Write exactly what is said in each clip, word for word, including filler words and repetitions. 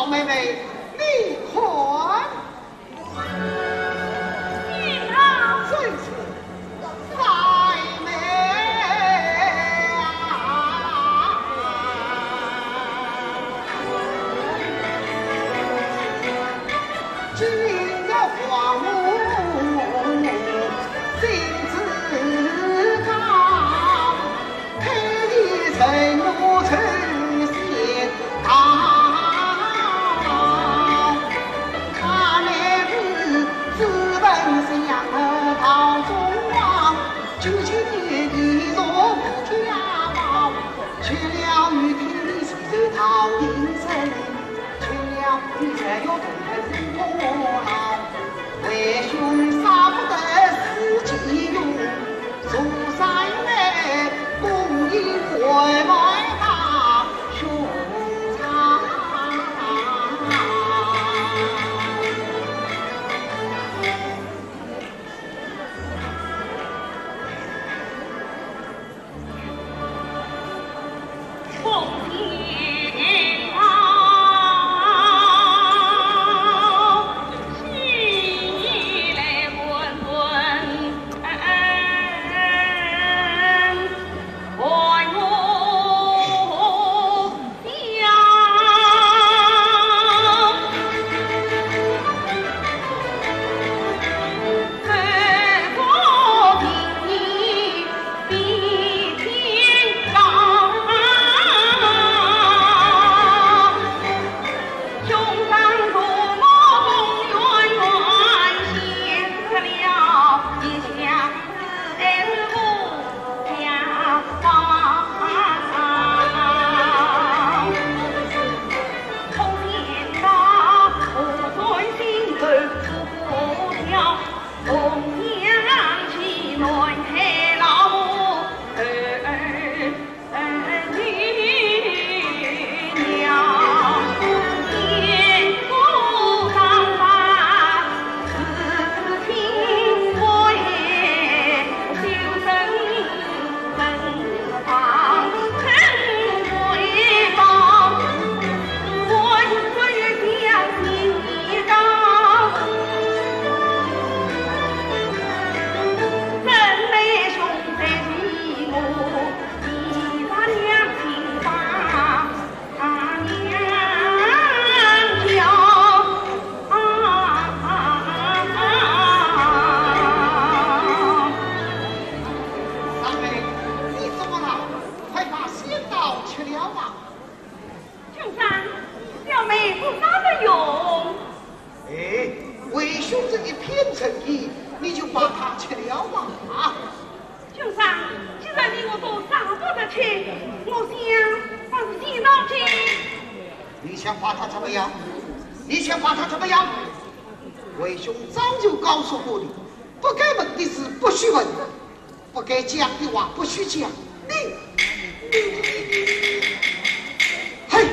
妹妹，你看。 三妹，你怎么了？快把仙桃吃了吧。君上，小妹不杀得用。哎，为兄这一片诚意，你就把它吃了吧。啊！ 君上，既然你我都舍不得吃，我想把它献上去。你想把它怎么样？你想把它怎么样？为兄早就告诉过你，不该问的事不许问，不该讲的话不许讲。你，你，你，你，你，嘿！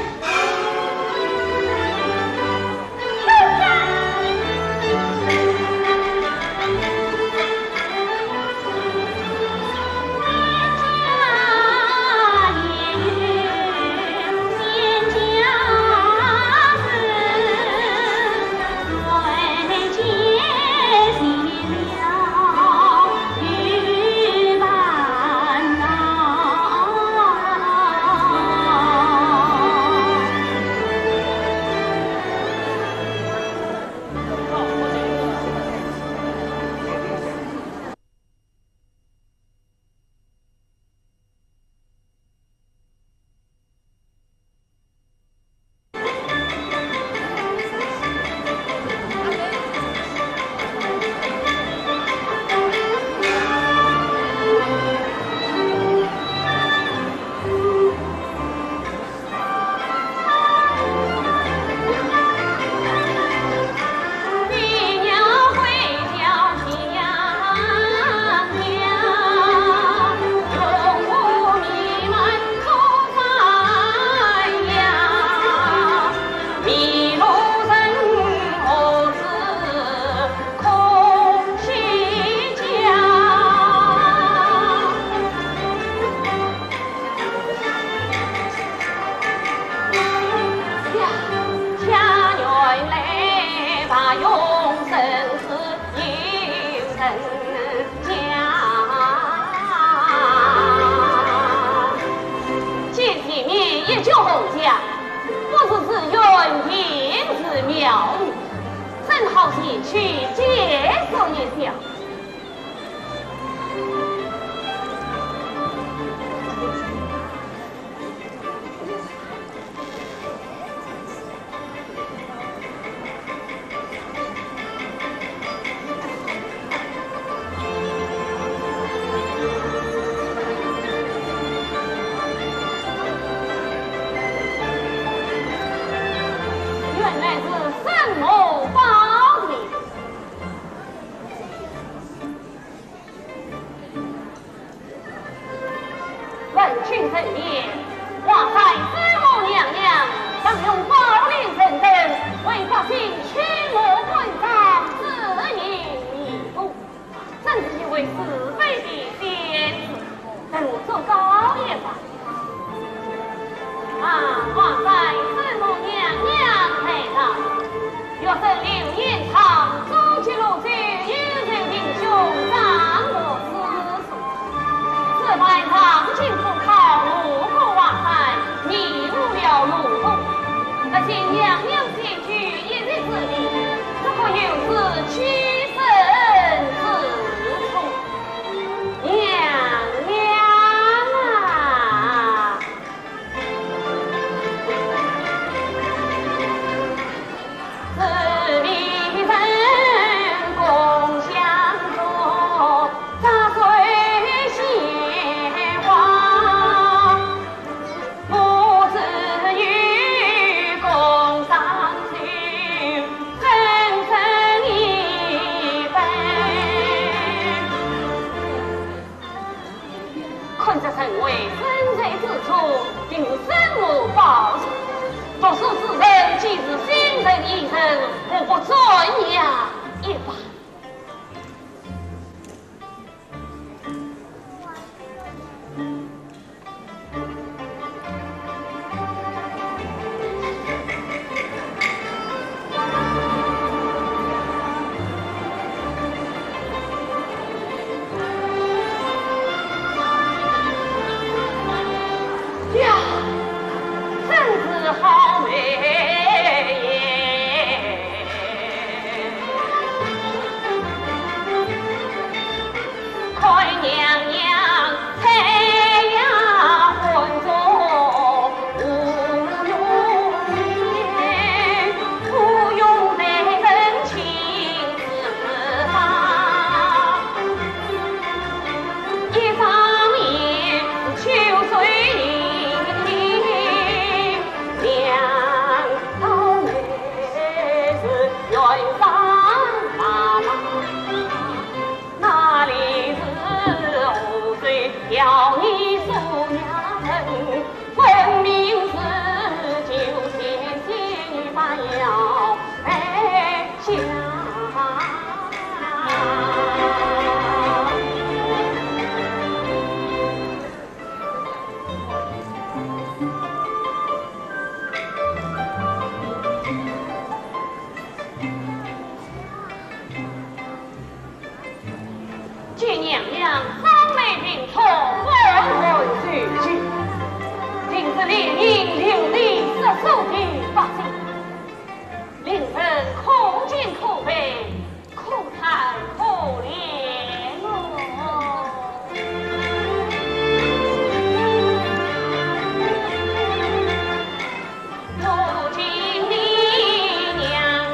人言，华山水母娘娘，常用宝莲神灯，为百姓驱魔关张，治病医苦，真是一位慈悲的仙子，待我祝告一状。啊，华山水母娘娘来到，学生刘延昌，祖籍泸州，幽州定居，掌握诗书。 此番上京赴考，路过华山，迷误了路途。不幸娘娘仙居一席之地，不可有失屈身之处。娘娘啊！ 看这人为深山之中，定有生母保佑。读书之人既是心诚意诚，何不转呀一拜？ 呀，真是好美也！ 看娘娘在丫鬟中，无用在人情之上，一张脸秋水灵。 两道眉是远山茫茫，哪里是湖水摇你素娘人？分明是九天仙女把腰带下。 见娘娘双眉并拢，昏昏欲睡，定是连日流离失所的百姓，令人可敬可佩， 可叹可怜哦。如今你娘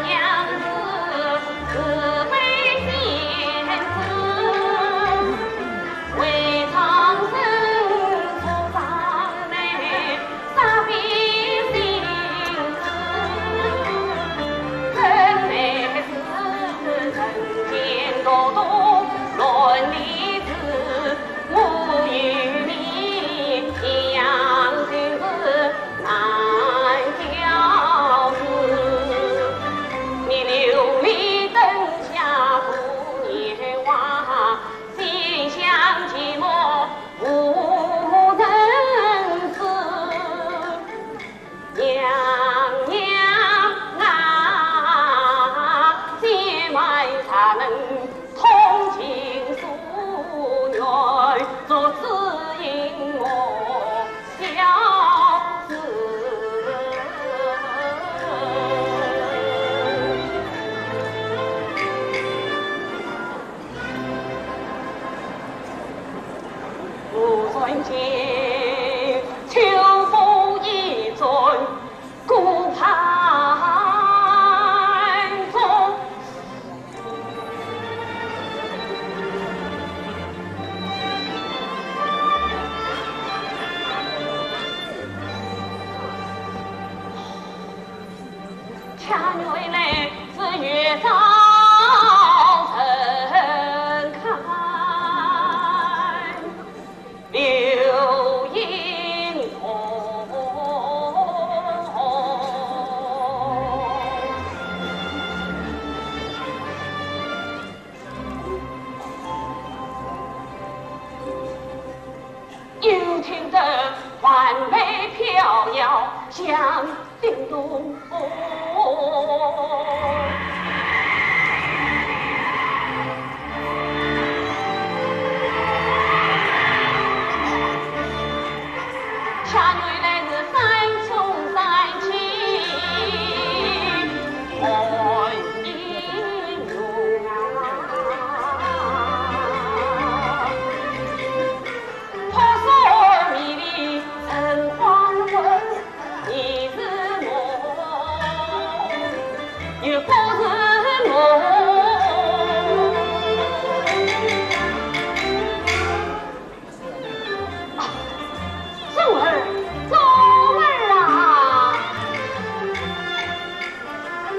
娘是慈悲仙子，为长生出长眉， 娘娘啊，千万才能通情所愿，做主引我小子。 无人见，秋风一转，顾盼中。恰原来是月照人开。 留青灯万袂飘摇响叮咚。下女来自山中山间看英雄啊。 啊，钟儿，钟儿啊！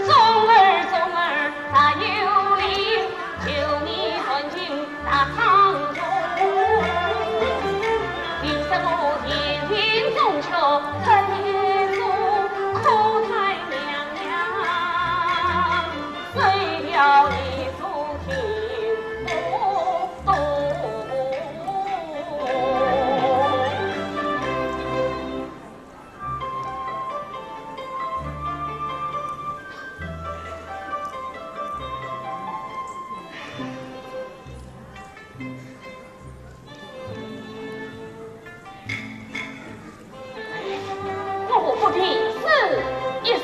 钟儿，钟儿，大有礼，求你传进大堂中。听说我前进中秋，这一宿可叹娘娘，谁料一宿听不懂。 我不必死一死。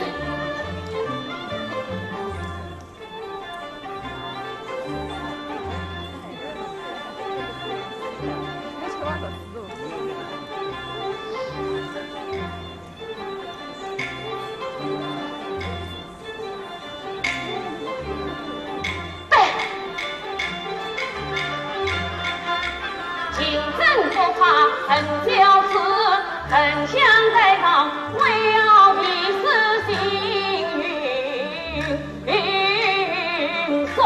对。情深不怕人教示，沉香台上，为要迷失星云云送。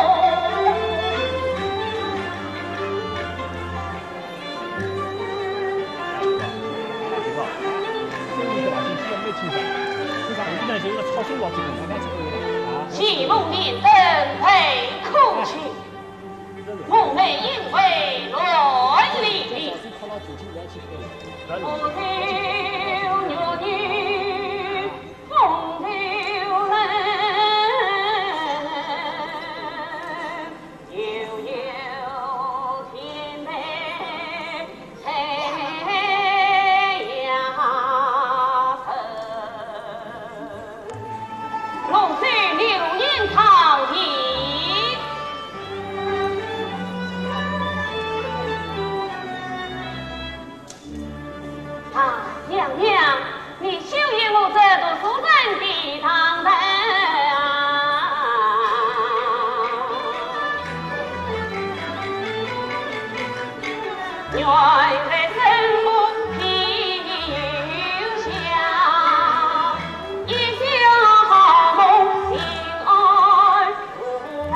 谢幕点灯陪哭泣，梦寐因为乱离别。不留月女风流人。 又有天台采杨柳，龙飞流年堂前。 啊，娘娘，你休言我这读书人的堂堂啊！原来生母披油香，一笑好梦醒儿。 啊，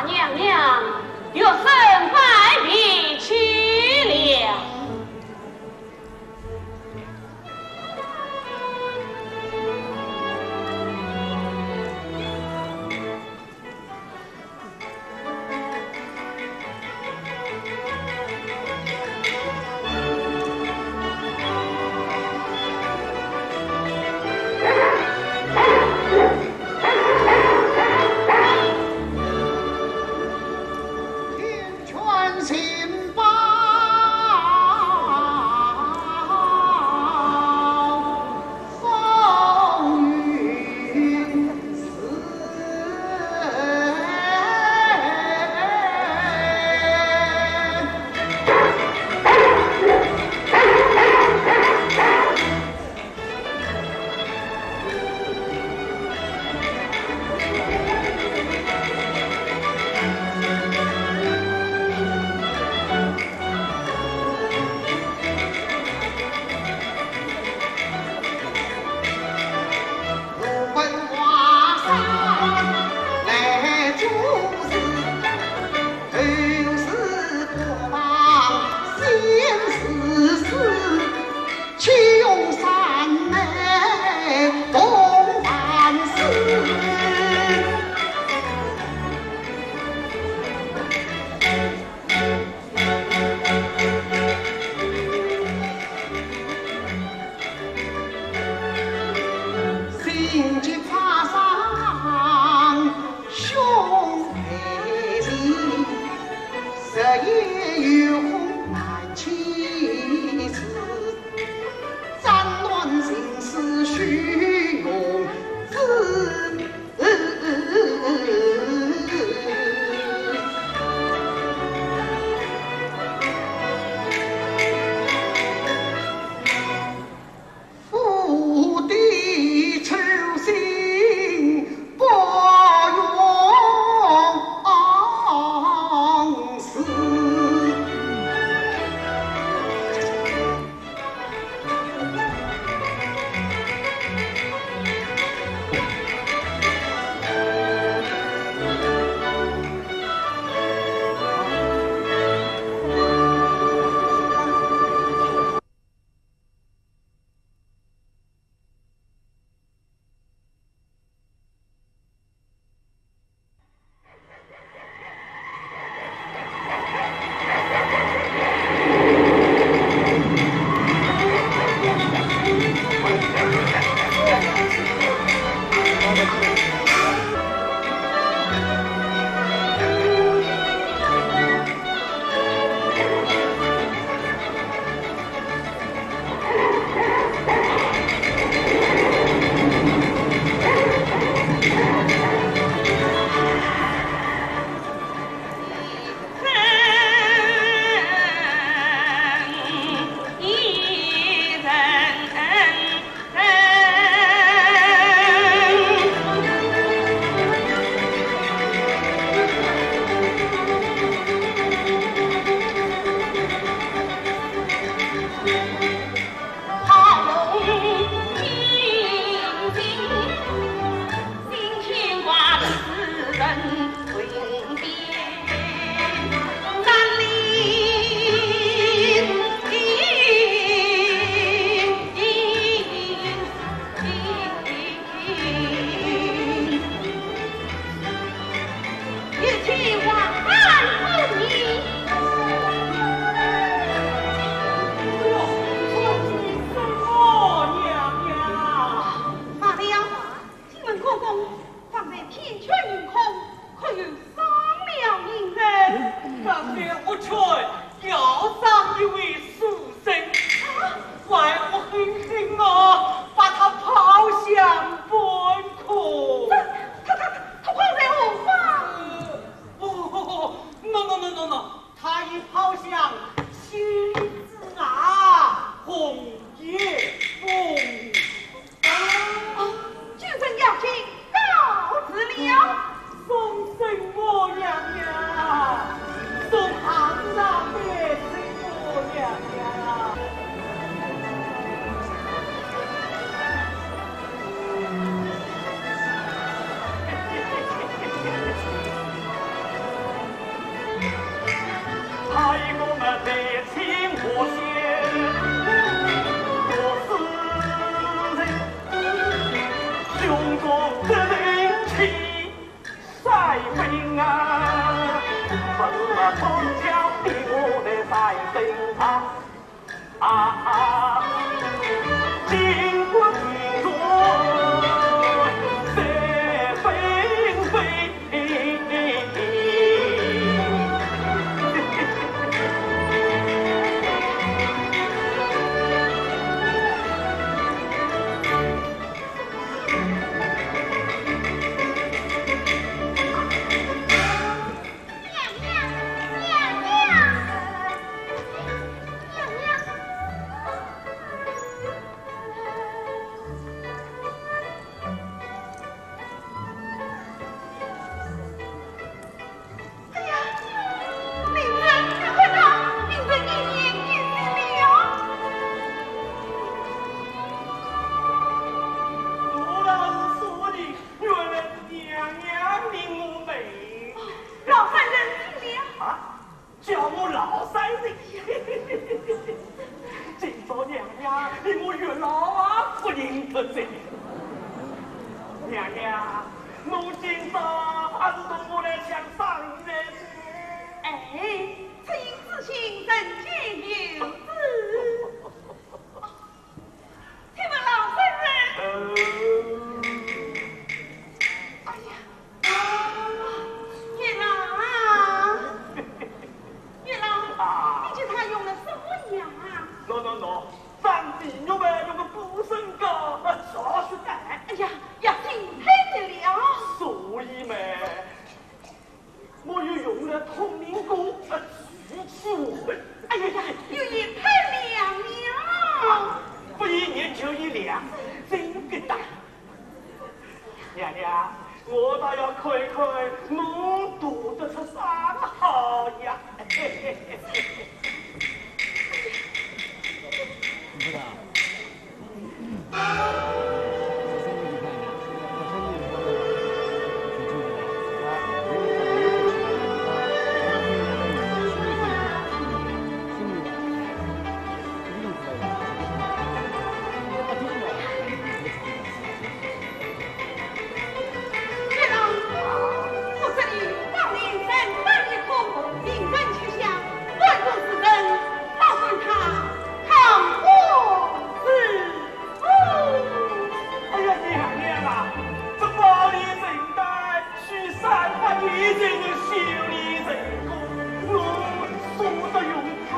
娘娘，学生拜别去了。哎呀，林子，你快看，林子爷爷见笑了。我当时说的，原来是娘娘领我妹。老丈人请了。啊？叫我老丈人。今朝娘娘比我月老啊，不认得哉。娘娘，我今朝还是同我来相商量。哎， 出迎之心，人皆有之。请问老丈人。呃。哎呀，月老啊，月老，啊。你给他用了什么药啊？喏，喏，喏，当地用的，用个补参膏，啊，着实淡。哎呀，药性太重了。所以嘛， 我又用了通灵功，呃，聚气还魂。哎呀呀，又也太灵了。不一年就一两，真个大。娘娘，我倒要看一看，侬读得出啥个好呀？月老，我这里有宝莲山丹一颗，名人去向，万古世人，保管他长活之福。哎呀，娘娘啊，这宝莲神丹，需三百年才能修炼成功，侬舍得用它？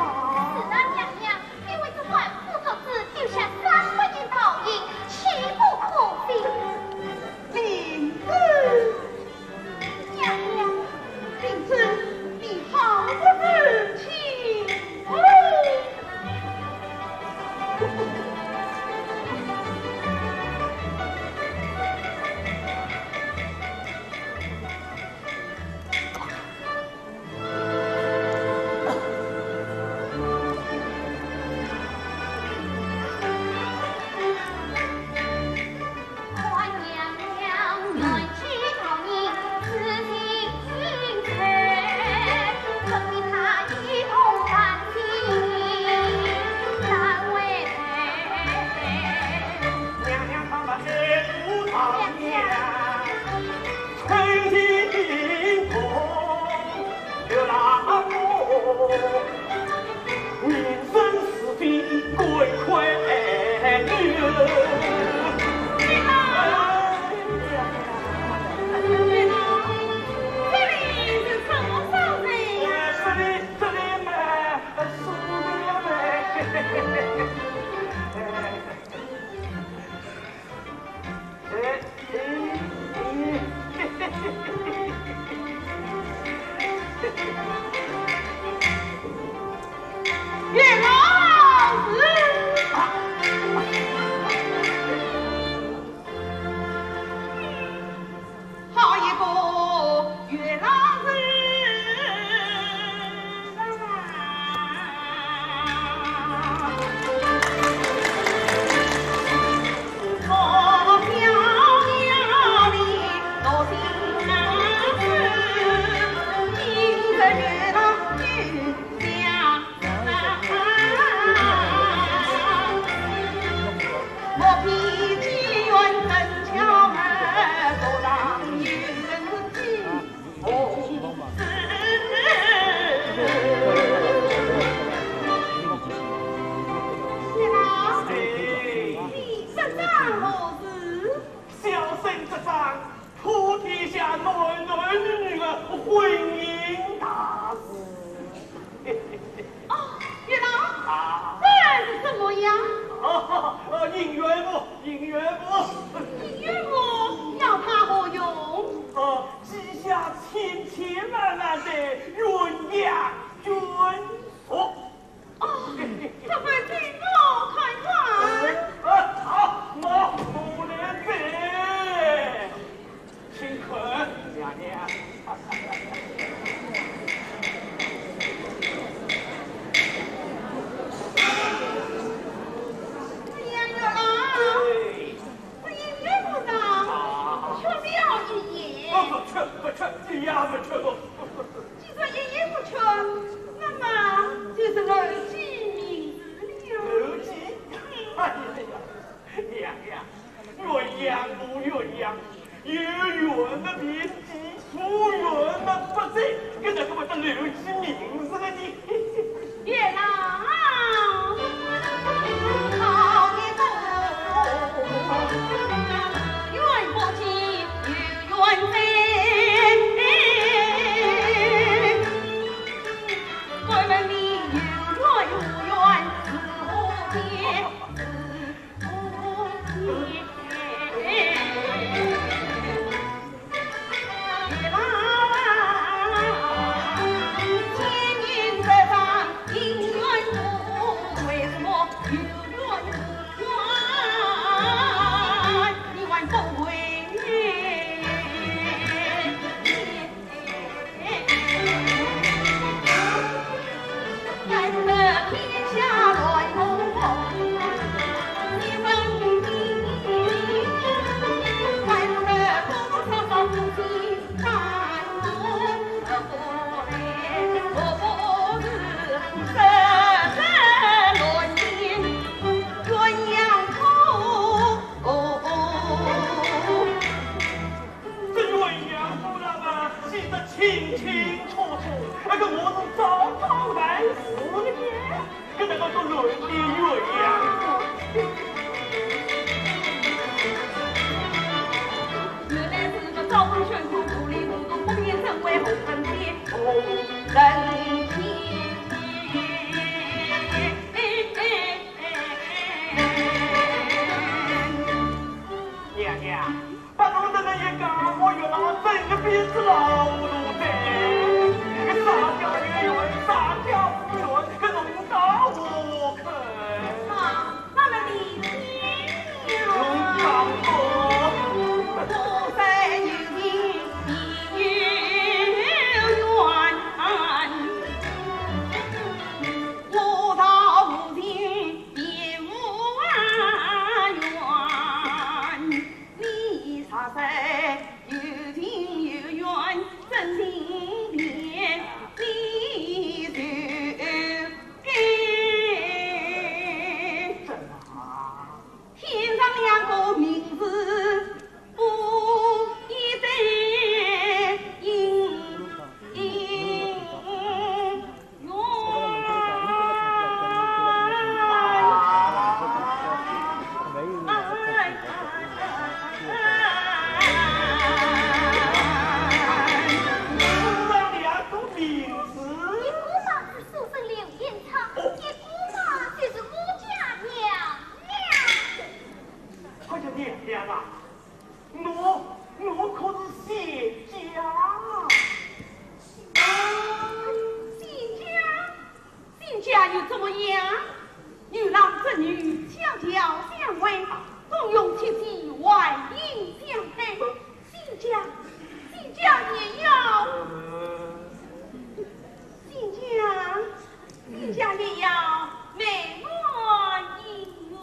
是的，娘娘，因为这簪珠镯子有下三百年道行，岂不可惜？灵芝。娘娘，灵芝，你好不知情。 好一个月老人啊！鸳鸯眷属。哦，这回给我看看。呃，好，我不能走。请看，娘娘。哎呀，月老，哎。 我也用不着，啊。吃了一言。不，不吃，不吃，一样不吃。既然一言不吃，那么就是楼记名字了。楼记？哎呀，娘娘，鸳鸯不鸳鸯，有缘的便 无缘的不在，跟着他们的楼记名字了呢。月老，好一个，缘不尽，有缘在。敢问你有缘无缘是何间？ 这鸳鸯夫人嘛，记得清清楚楚，那个我是早早来迟的，跟那个都乱的鸳鸯夫。原来是个招风宣传，糊里糊涂，不辨真伪红粉的红粉天。 娘娘，把我等了一家，我又拿整个鼻子老路的，个啥叫有缘，啥叫无缘，个弄到我去。啊，那么你听。弄到我。我在有情，你有缘。 我道无情别无缘，你若是有情有缘真情变，你就该。天上两个名字 不一定应应缘。你姑妈是书生柳延昌，你姑妈就是我家娘娘。快叫娘娘啊！ 我，我可是谢家。啊，谢家？谢家又怎么样？牛郎织女，小桥相会，共用七夕，欢迎相会。谢家，谢家也要。呃。 谢家，谢家也要美满姻缘。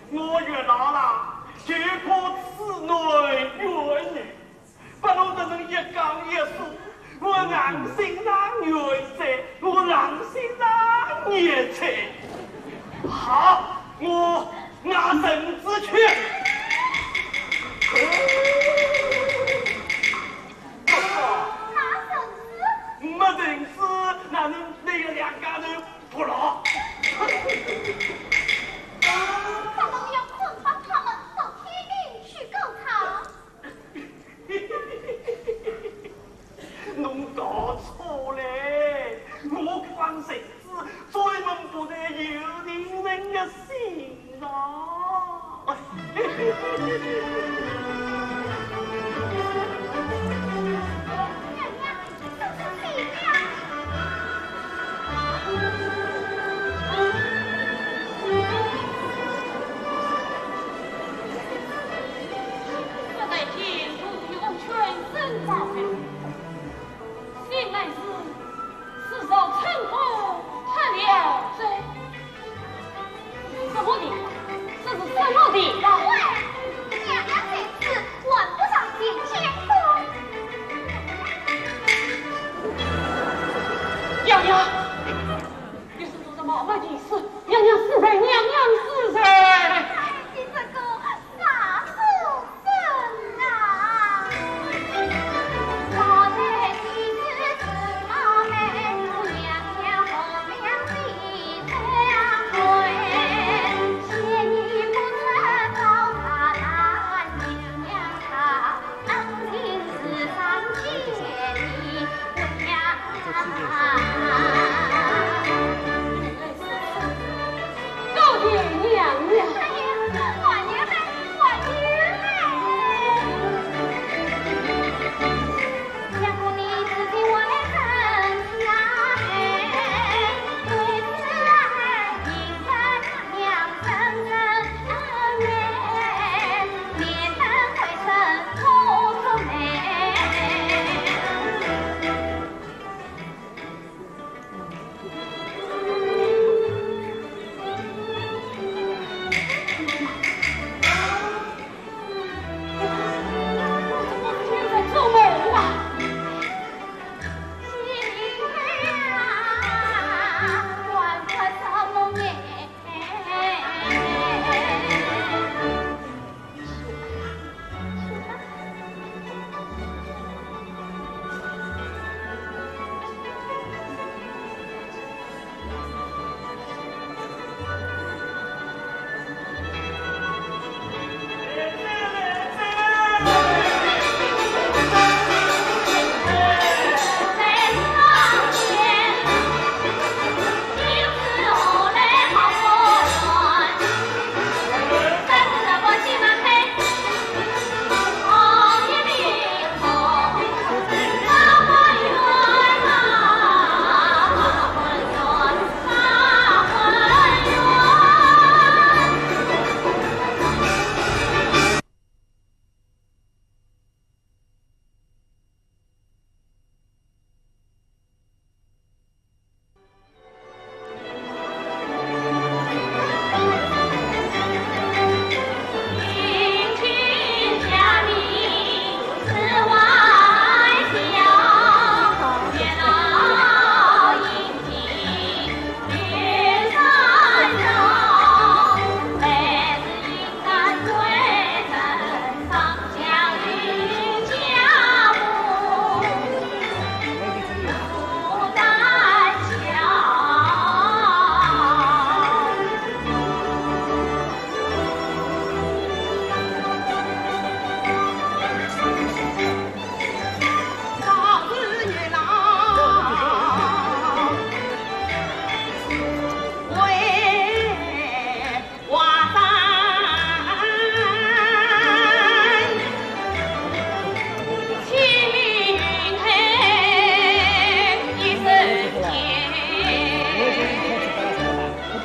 我月老啦，就怕此男怨女，不能得人一讲一说，我硬心肠怨哉，我硬心肠怨哉。好，我拿绳子去。不错，拿绳子？没绳子，哪能拿两家头 不牢。咱们要捆绑他们到天庭去告状。侬搞错嘞，我绑绳子专门绑在有情人的心上。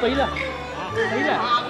飞了，飞了。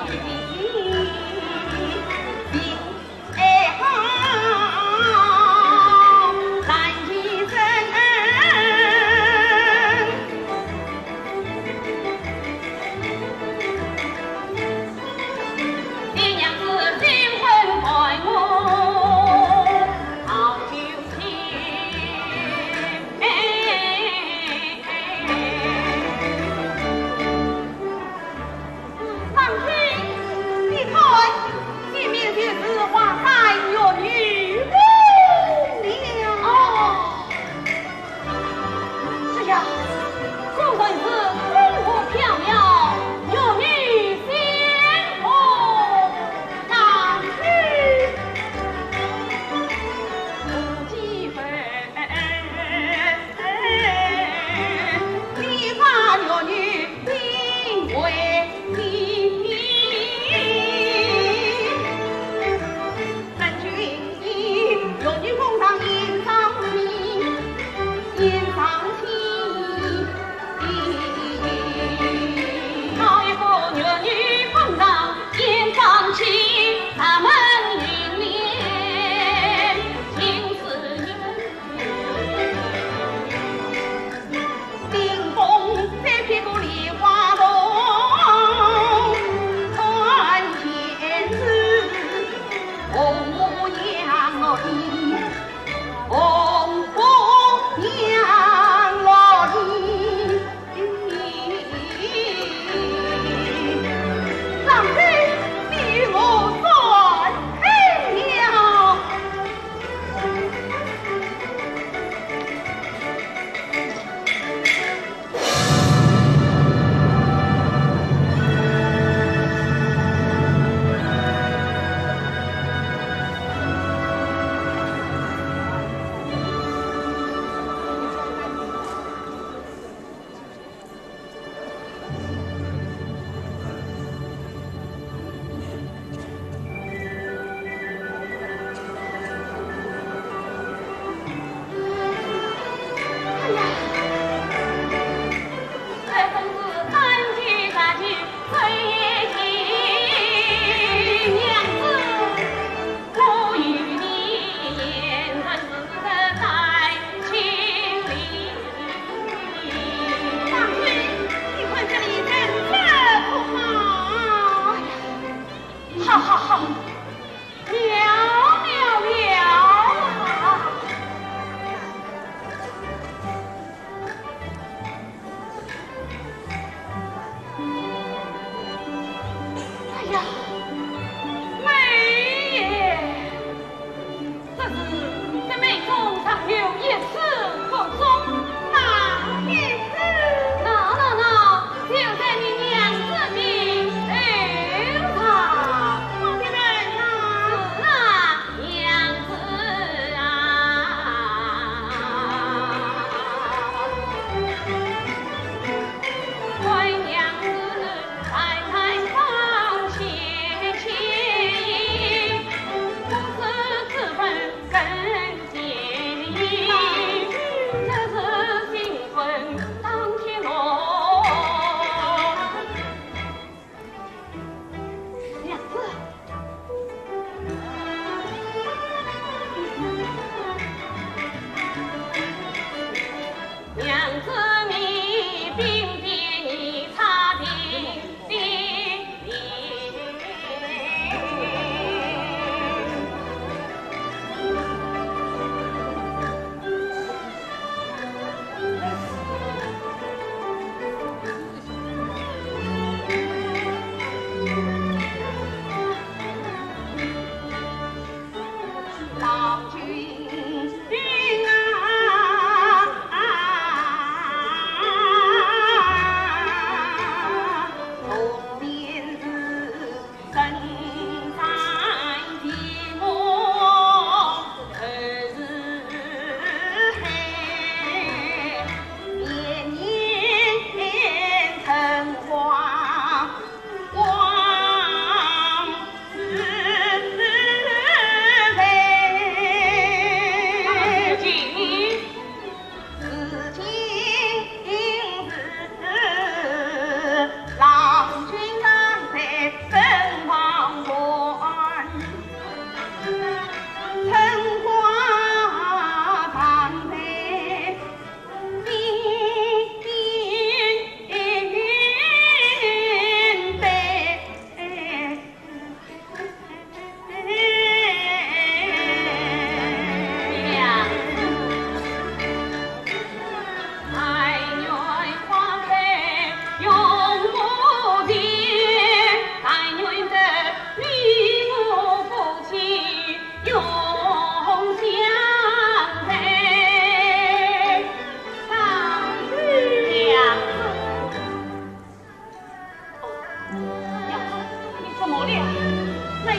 对，对，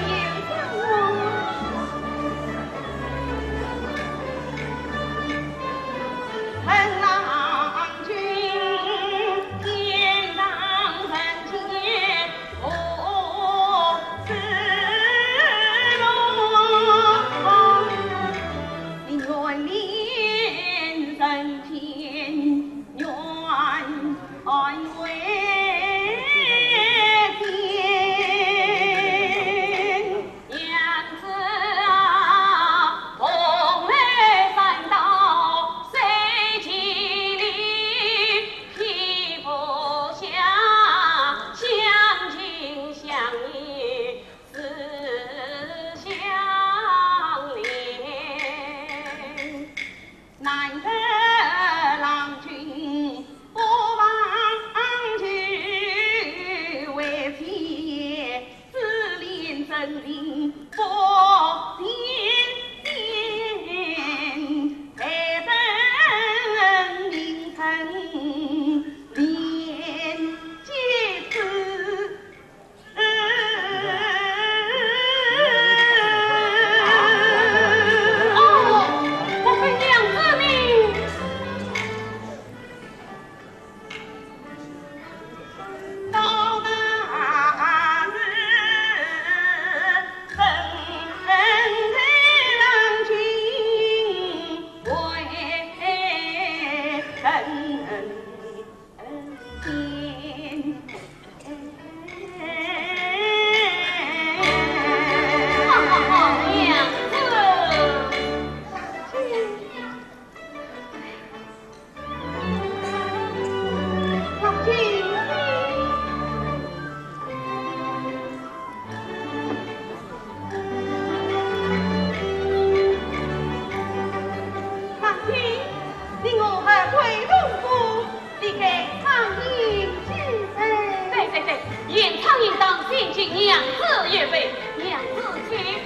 对，演唱应当先请娘子预备，娘子请。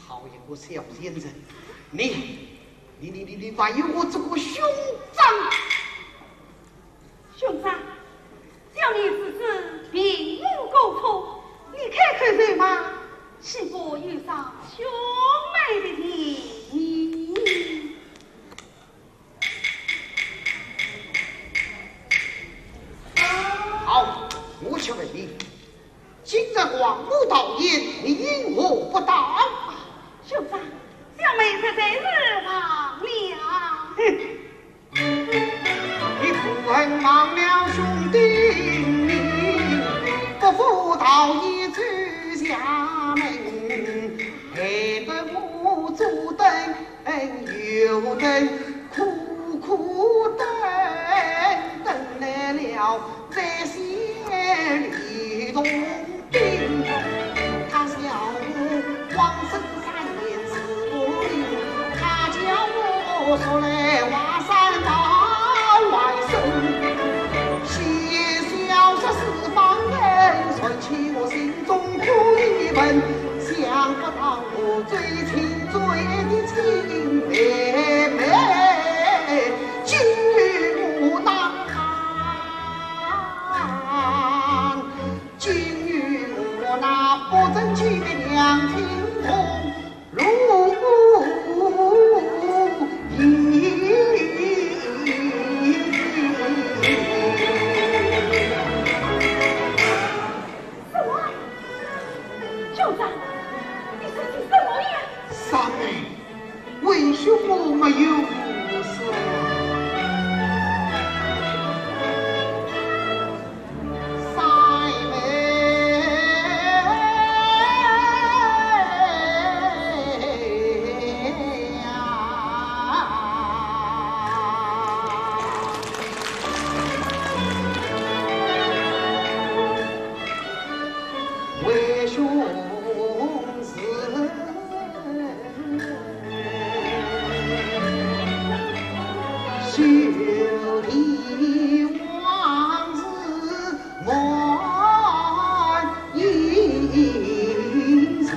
好一个小贱人！你，你，你，你，你还有我这个兄长！兄长，小女自知并无过错，你开口就骂，岂不有伤兄妹的情义？好，我且问你，王母道言，你因何不到？兄长，小妹实在是忘了。哼！你可恨忘了兄弟名，不服道言走衙门，害得我左等右等，苦苦等，等来了 在先李洞宾，他笑我王孙三年是不明，他叫我速来华山报外甥。闲言小说四方人，传起我心中苦疑问，想不到我最亲最爱的亲妹妹，竟与我难 竟与我那不争气的娘亲同路。什么？兄长，你说些什么呀？三妹，为兄我没有误事。 三妹呀，为兄是 兄弟往事难言尽，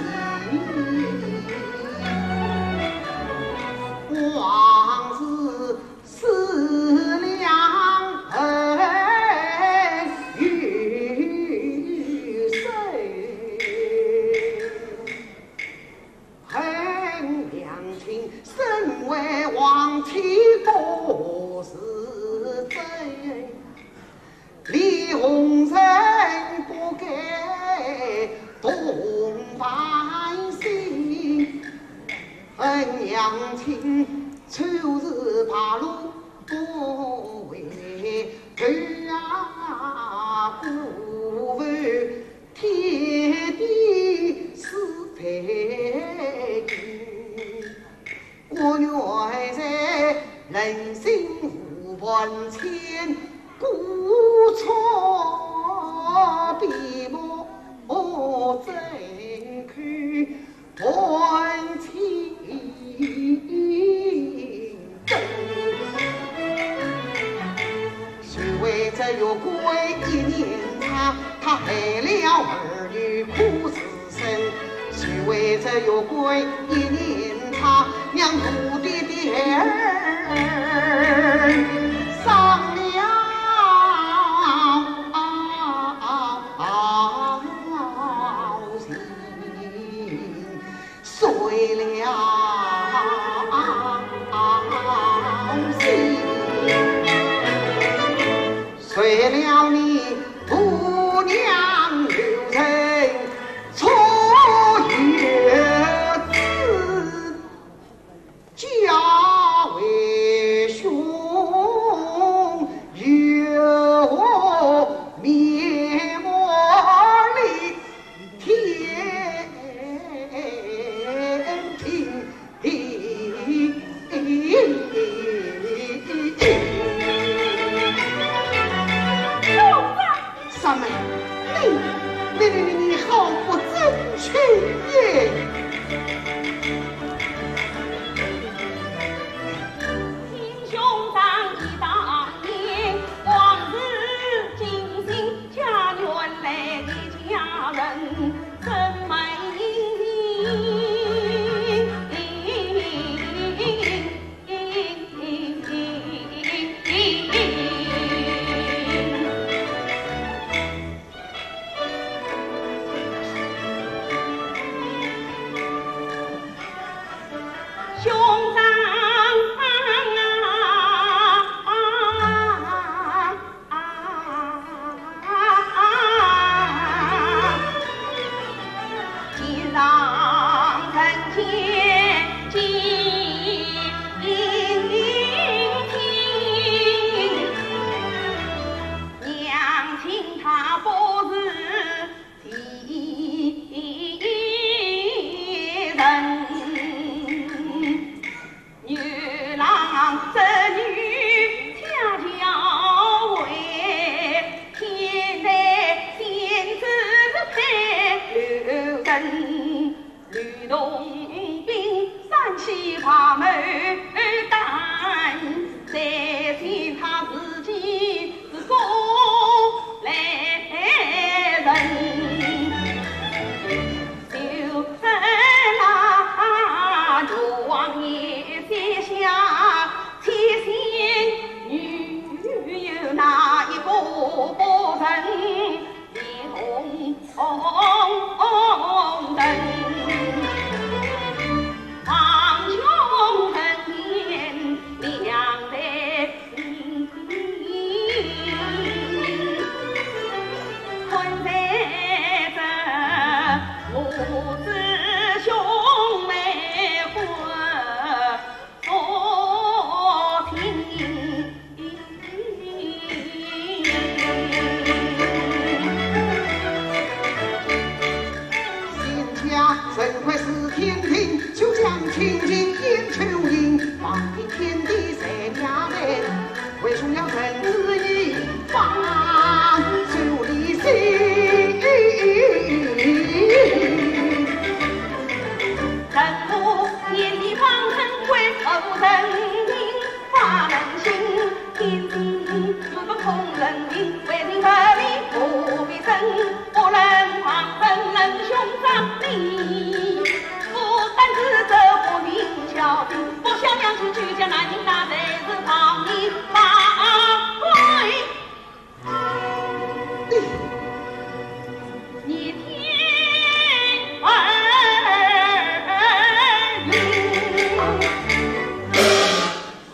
往事思量恨与深。 恨娘亲身为亡妻不是罪，李红尘不该同烦心。恨娘亲初次败露不为后啊，辜负 天地是太平，我愿在人心无半千，孤坐闭目闭口， 断情根。谁为这月桂一念差，他害了儿女苦死身。谁为这月桂一念差，让徒弟的孩儿伤了心。 碎了心，碎了你驸娘刘氏出月子。假为兄有面目，你 天庭。三妹，你，你，你，你，你好不争气耶！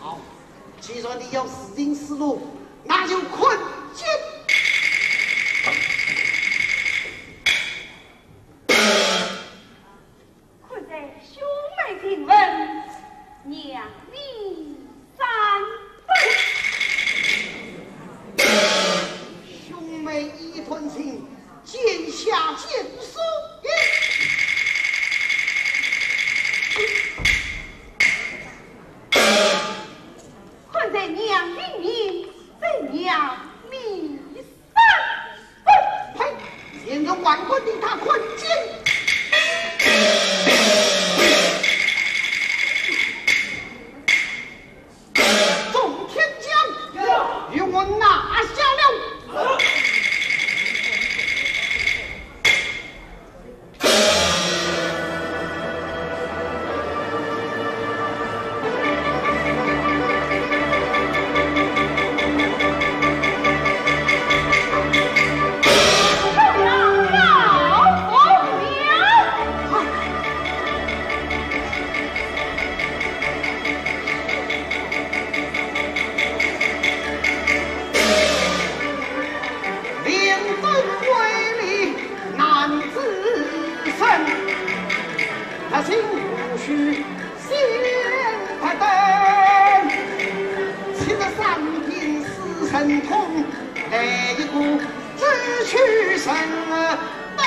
好，既然你要自寻死路，那就困监。 看在兄妹情分，让你三分。兄妹一段情，见下见书也。看在娘的面，再让你 呸！现在万贯的大困监。众天将，与我拿下了。 难自胜，不信无需先不等。七十三天死神通，来一个只取神灯。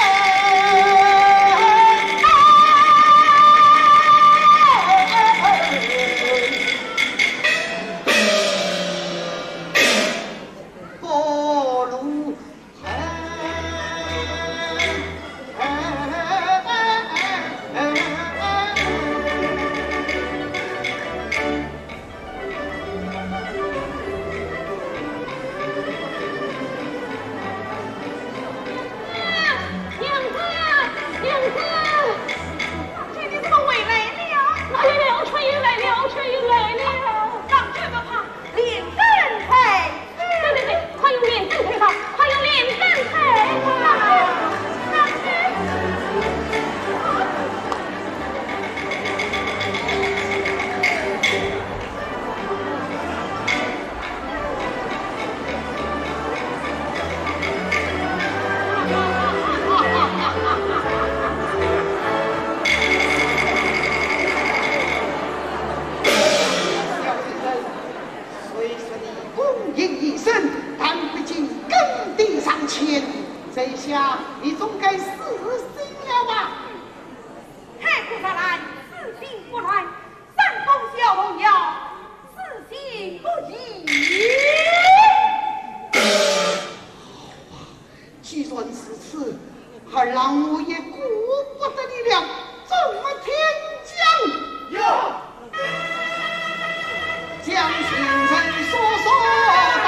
娘子，娘子，这你怎么回来了？哎呀，老天爷来了，老天爷来了！上去吧，快！ 连灯台。对对对，快用连灯台吧，快用连灯台吧。虽说你功名一生，但毕竟耕地尚浅，这下你总该死心了吧？海枯石烂，死心不难；山崩小童要，死心不已。 既然如此，二郎我也顾不得你了。众天将，有，将行人速速带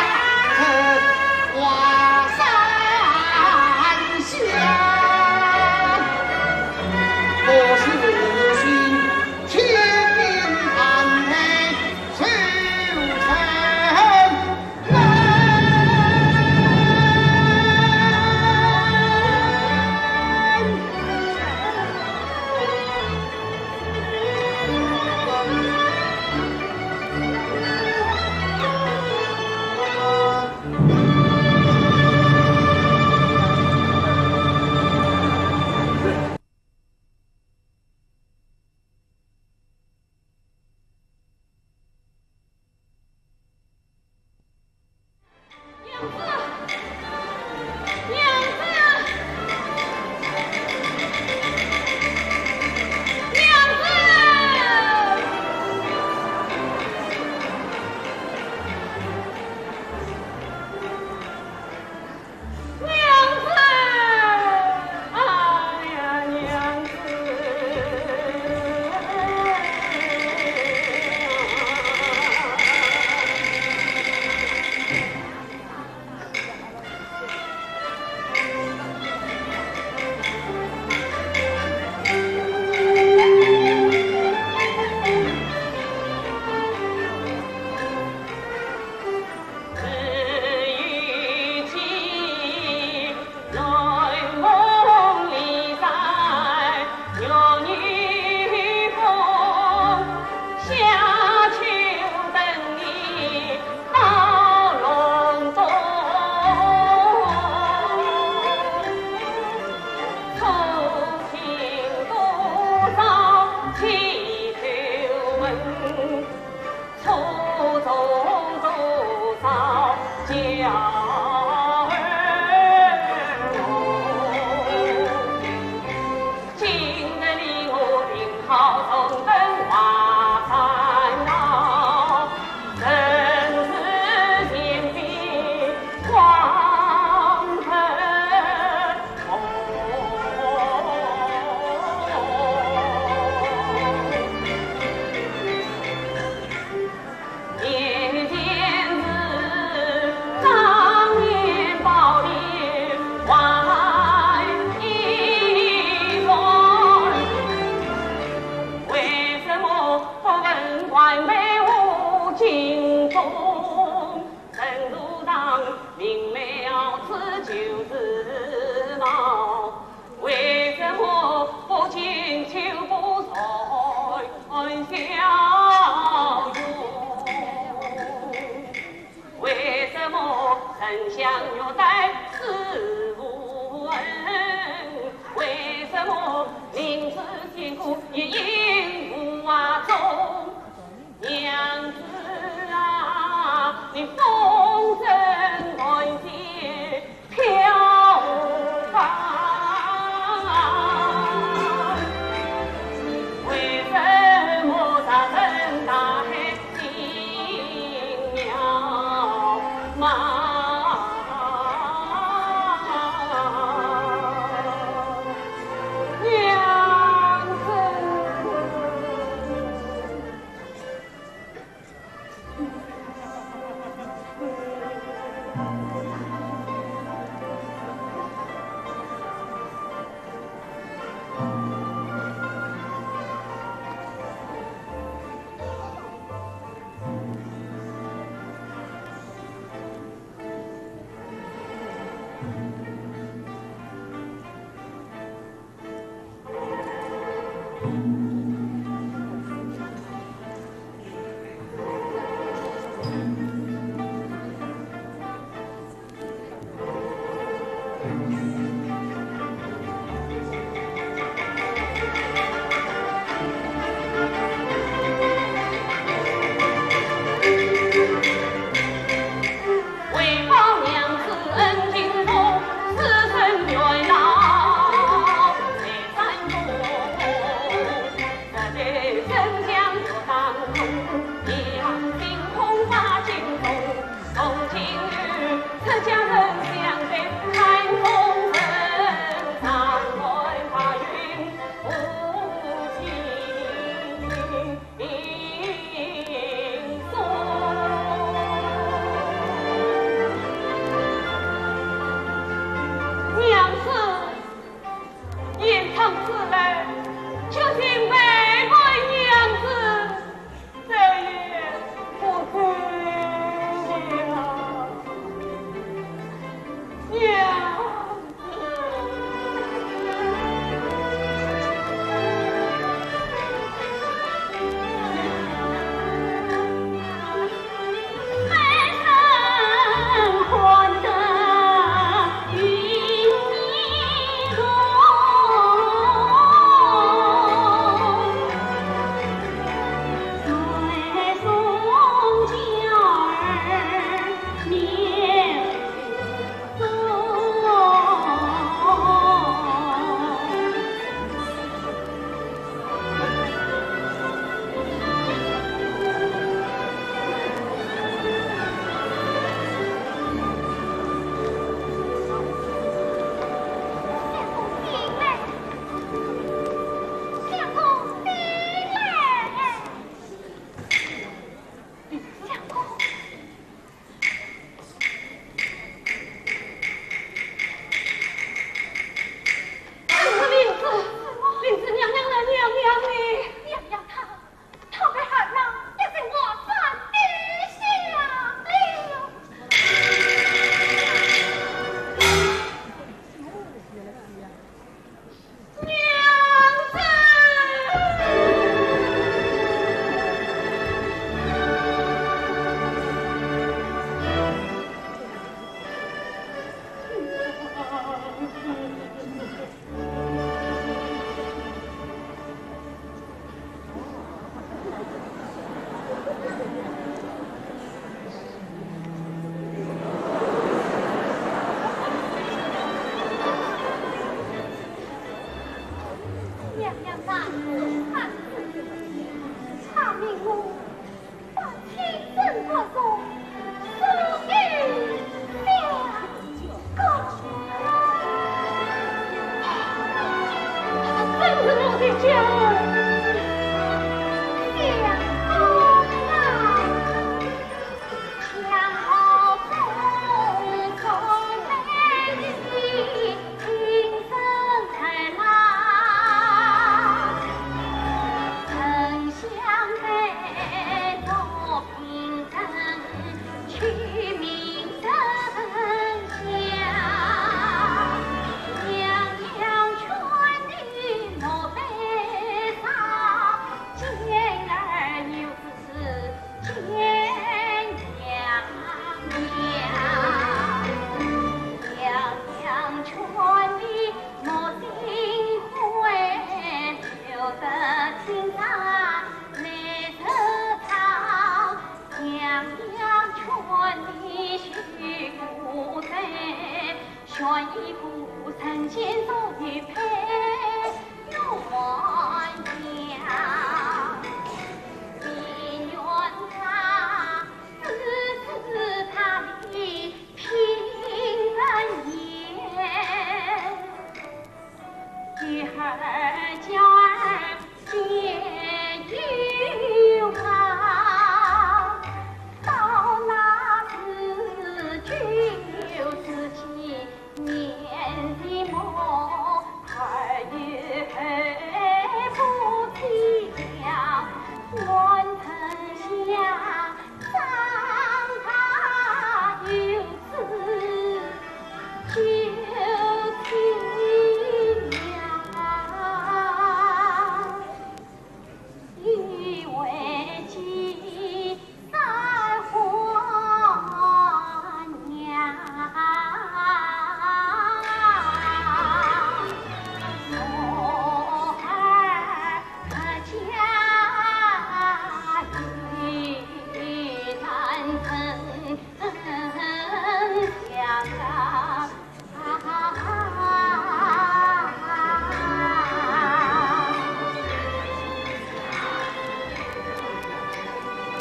至华山下。我是天命安排，谁人 娘子！娘子！娘子！娘子！哎呀，娘子！就是嘛，为什么不进就不睡觉哟？为什么沉香月待思无痕？为什么明知山谷也映无踪？ 娘子啊，你风尘万劫飘芳，为什么大人大海心渺茫？娘子。娘子， 言唱诗来，究竟为何娘子再也不见了？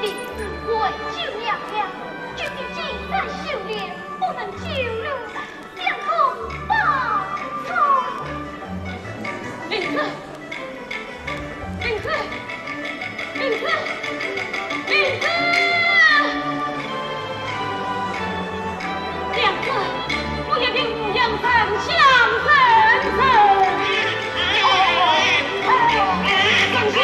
李四为救娘娘，决定金山修炼，不能救了相公报仇。李四，李四，李四，李四！娘子，我要给你养伤，养伤，养伤。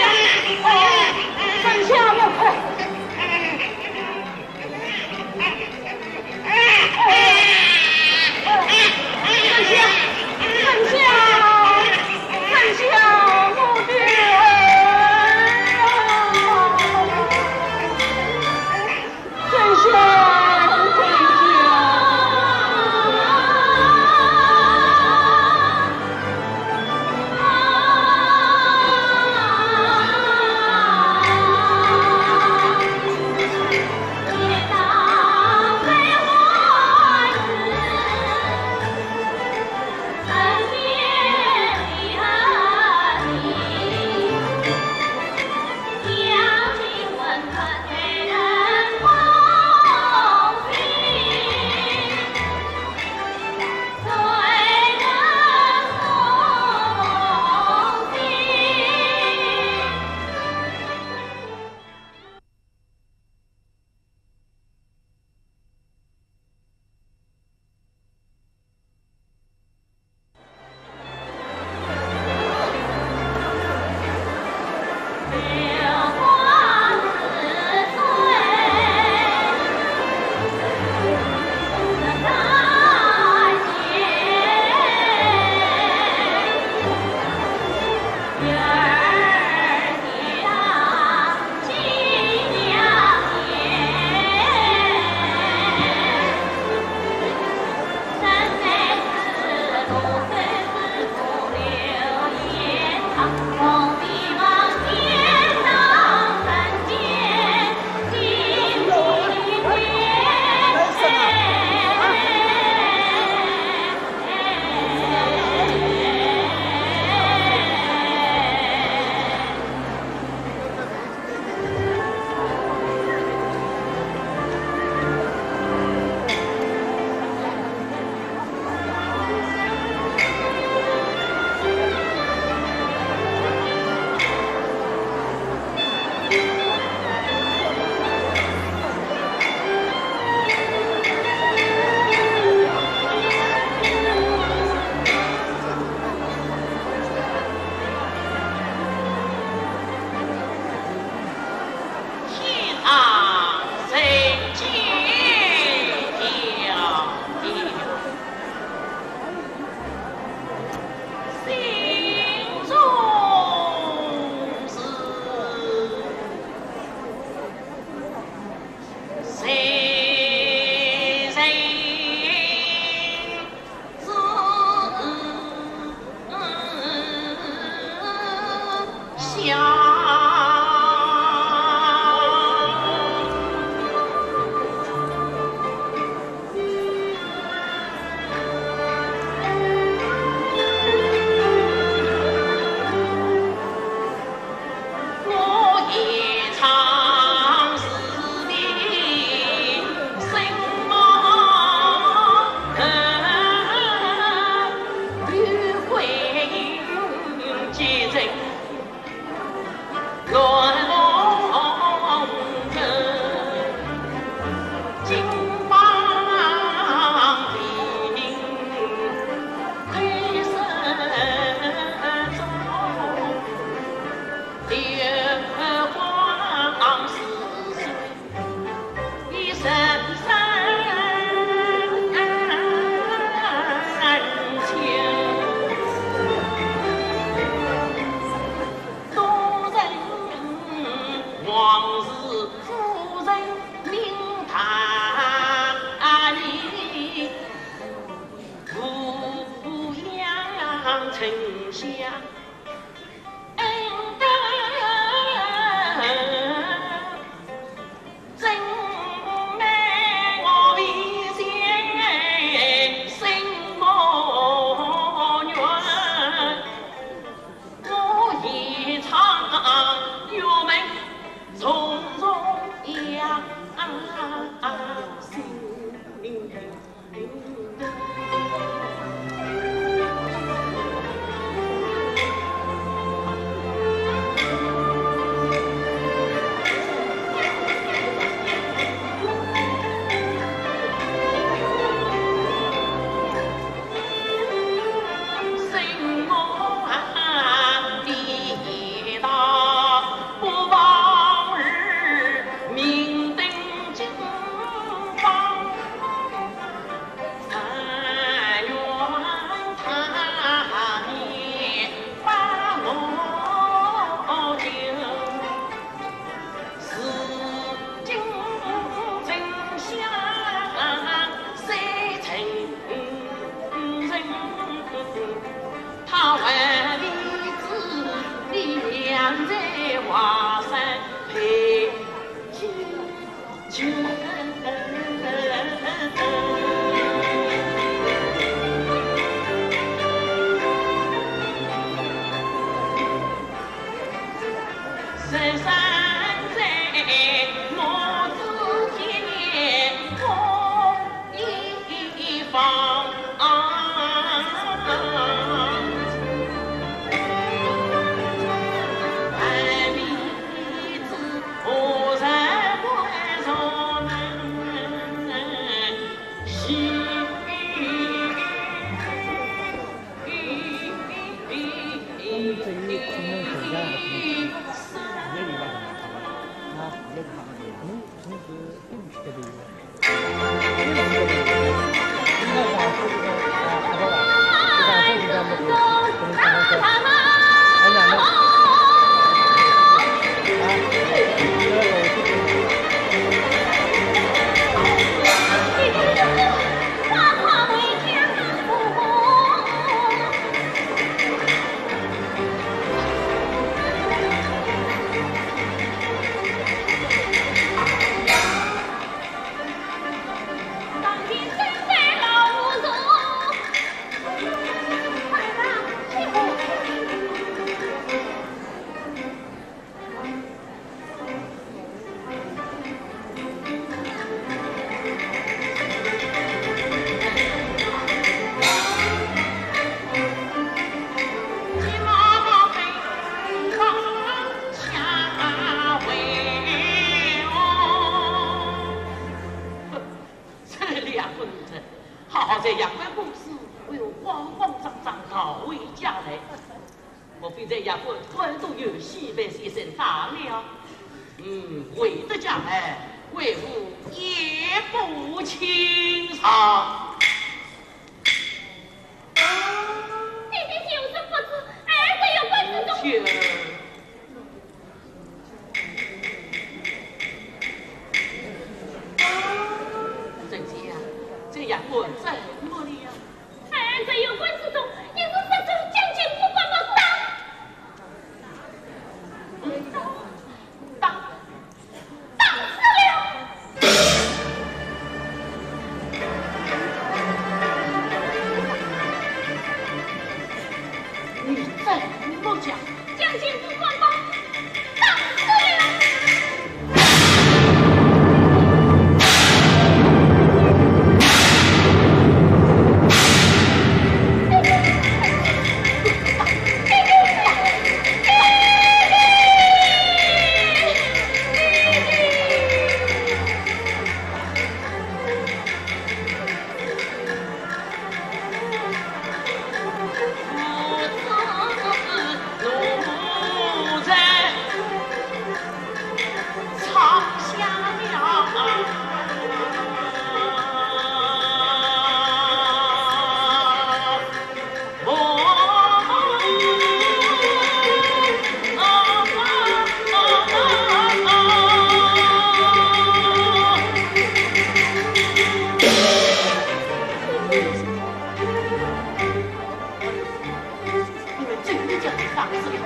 这个丫头，好好在丫鬟公子，哎呦，慌慌张张逃回家来。莫非这丫鬟官渡有喜，被先生打了？嗯，回得家来，为父也不清爽。爹爹就是不知，儿子有关之中。 这样，这样我怎么了？儿子有关之中，你是不是将军不把我打？打，打死了！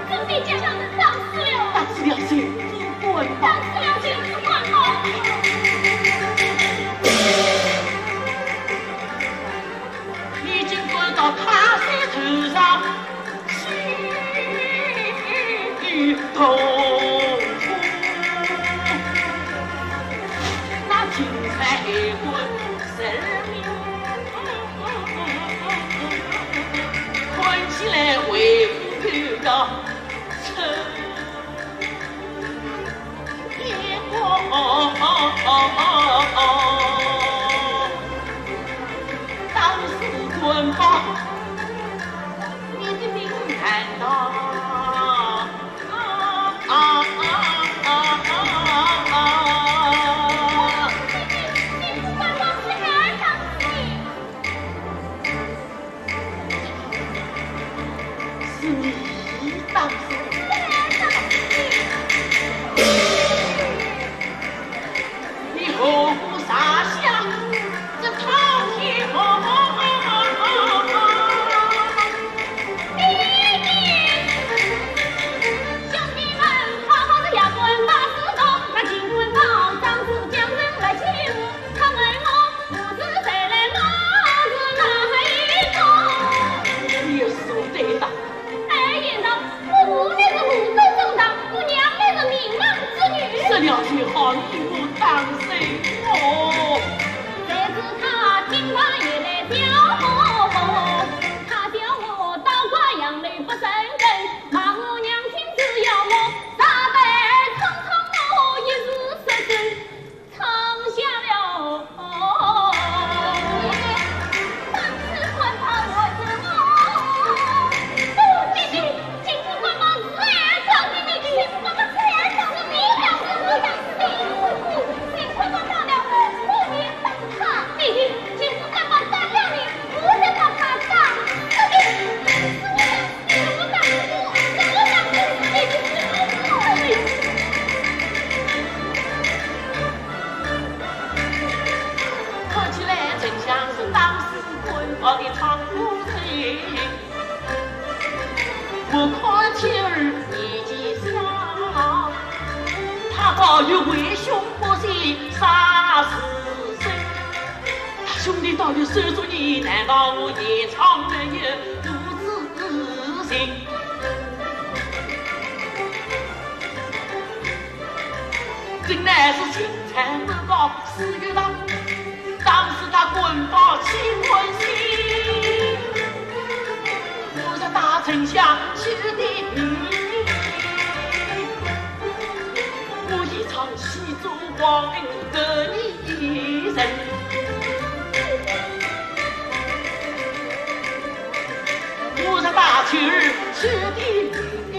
准备家当，打死了。打死了谁？子官吧。打死了谁？子官吧。已经关到他山头上去的痛苦，那青山还关人命。 看起来为父头要出一个，当时官吧，你的命难逃。 是你打死的。你何苦杀下这苍天？你说对的。说了最好，你我当心哦。看起来丞相是当时官府的仓库人。我看妻儿年纪小，他到底为兄不是杀死身？他兄弟到底收着你，难道我严嵩没有父子情？ 真乃是情深意重，死于当，当时他官府清官心，我是大丞相去的命，我一场西周王的一人，我是大臣去的命。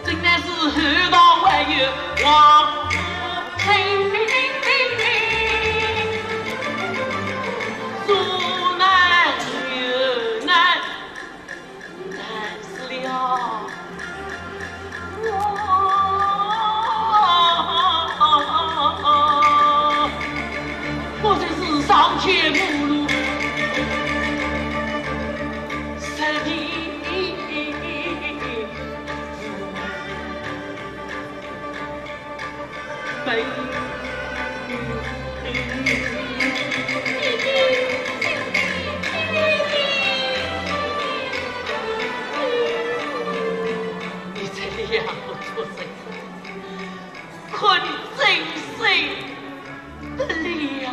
真乃是厚道还有王子成，说难就难，难死了。 我真是上天无路，实地没。你这里呀，我做谁？ 可你真是得了。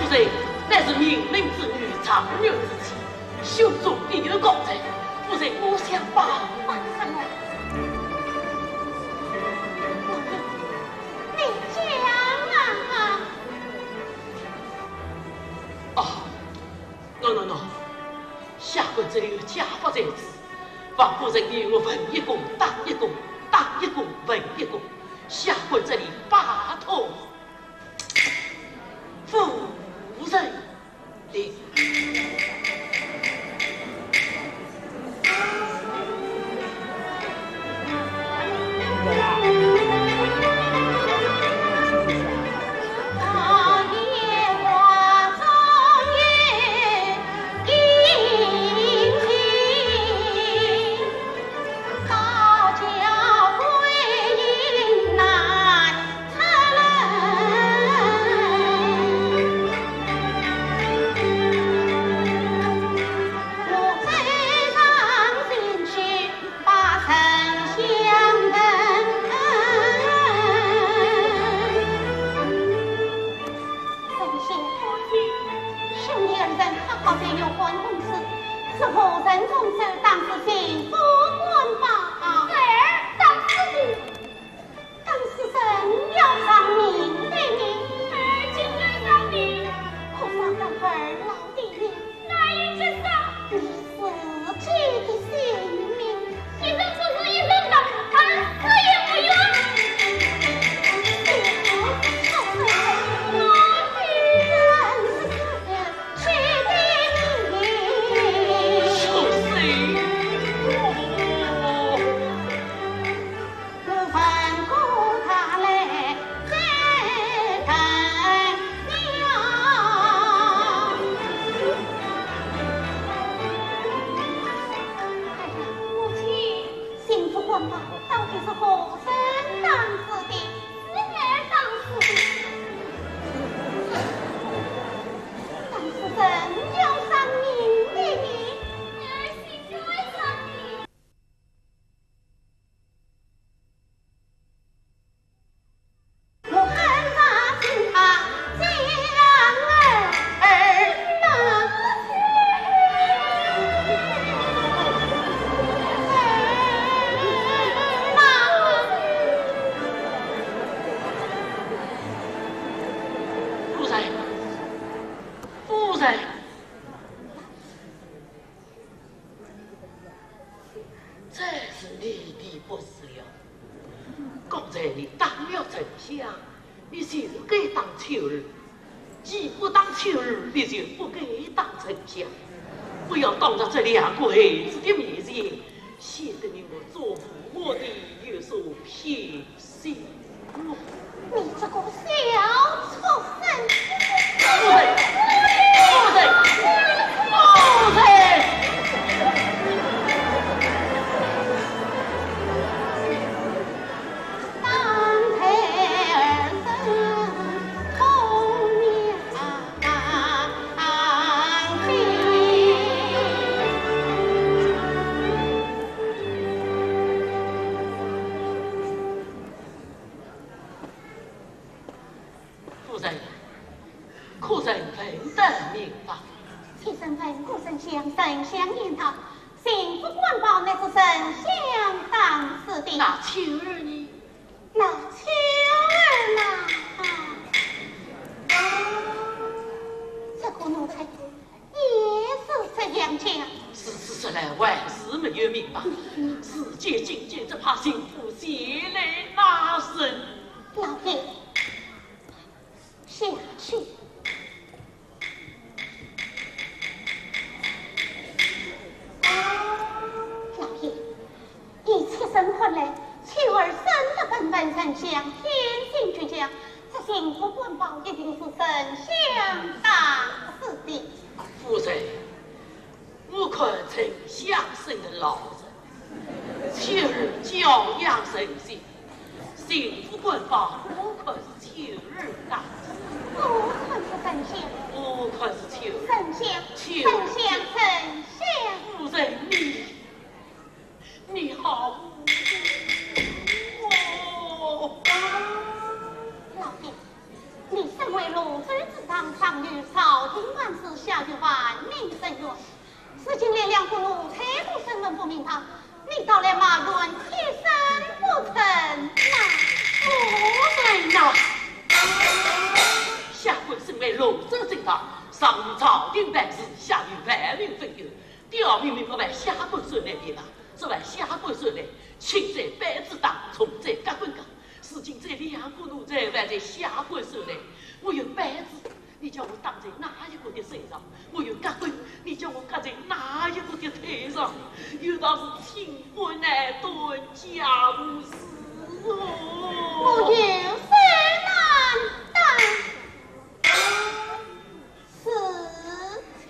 这乃是命令之女，状元之妻，胸中必有高才，夫人，我想报答她。老爷，你讲啊。啊，喏，喏，喏，下官这里有家法在此，望夫人与我问一个答一个，答一个问一个，下官这里拜托 夫人。臣妾多谢，兄弟二人好好在玉关共事，是何人动手打死新府官保？孩儿打死的。 当时怎样伤命的呢？而今怎样呢？可伤了儿老的命。哪一只手？你自己的性命。一人不如一人亡，打死也不冤。我的人是死的，去的命。是谁？哦。 我问过他来再问了。哎呀，母亲，新府官保到底是何人打死的？是孩儿打死的。但是怎样伤命的呢？孩儿心就会伤的。 夫人，夫人。 这是你的不是了。刚才你打了丞相，你就该打秋儿。既不打秋儿，你就不该打丞相。不要当着这两个孩子的面前，显得你我做父母的有所偏 心。你这个小畜生！夫人，夫人，夫人！夫人，可曾问得明白？妾身问过丞相，丞相言道，新府官保乃是丞相打死的。那秋儿呢？那秋儿呢？这个奴才 也是这样讲。如此说来，还是没有明白。事结今天，只怕新府前来拿人。老爷，下去。老爷， 依妾身看来，秋儿生得本本丞相，天性倔强，这新府官保一定是丞相打死的。夫人，我看丞相生得老实，秋儿教养甚细，新府官保我看是秋儿打死。我看是丞相。我看是秋儿。丞相，秋儿。丞相，丞相。夫人，你 你好无辜哦。老爷，你身为潞安之上，上有朝廷万岁，下有万民伸冤。如今连两个奴才都审问不明堂，你倒来埋怨天生不成吗？夫人呐，下官身为潞安之上，上有朝廷办事，下有万民伸冤。 刁民们勿为下官伸冤的啦，是为下官伸冤，轻者板子打，重者夹棍打。如今这两个奴才还在下官伸冤，我用板子，你叫我打在哪一个的身上？我用夹棍，你叫我夹在哪一个的腿上？有道是清官难断家务事哦。我有谁难当？是亲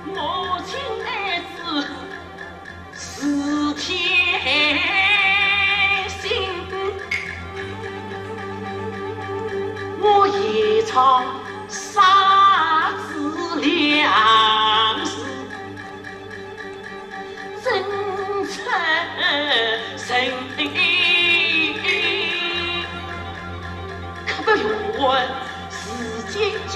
母亲爱子是天性，我夜长杀子良时， 真诚人，刻不容緩是奸情。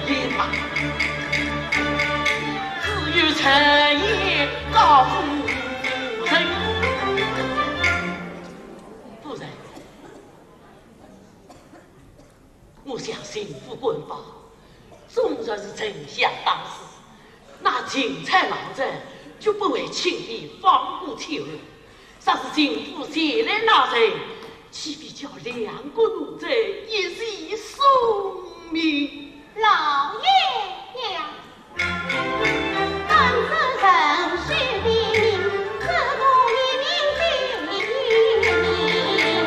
也罢，只有沉冤告夫人。夫人， 我想巡抚官保，纵然是丞相当事，那钦差老贼绝不会轻易放过此人。若是巡抚前来拿人，岂非叫两个奴才一起送命？老爷呀！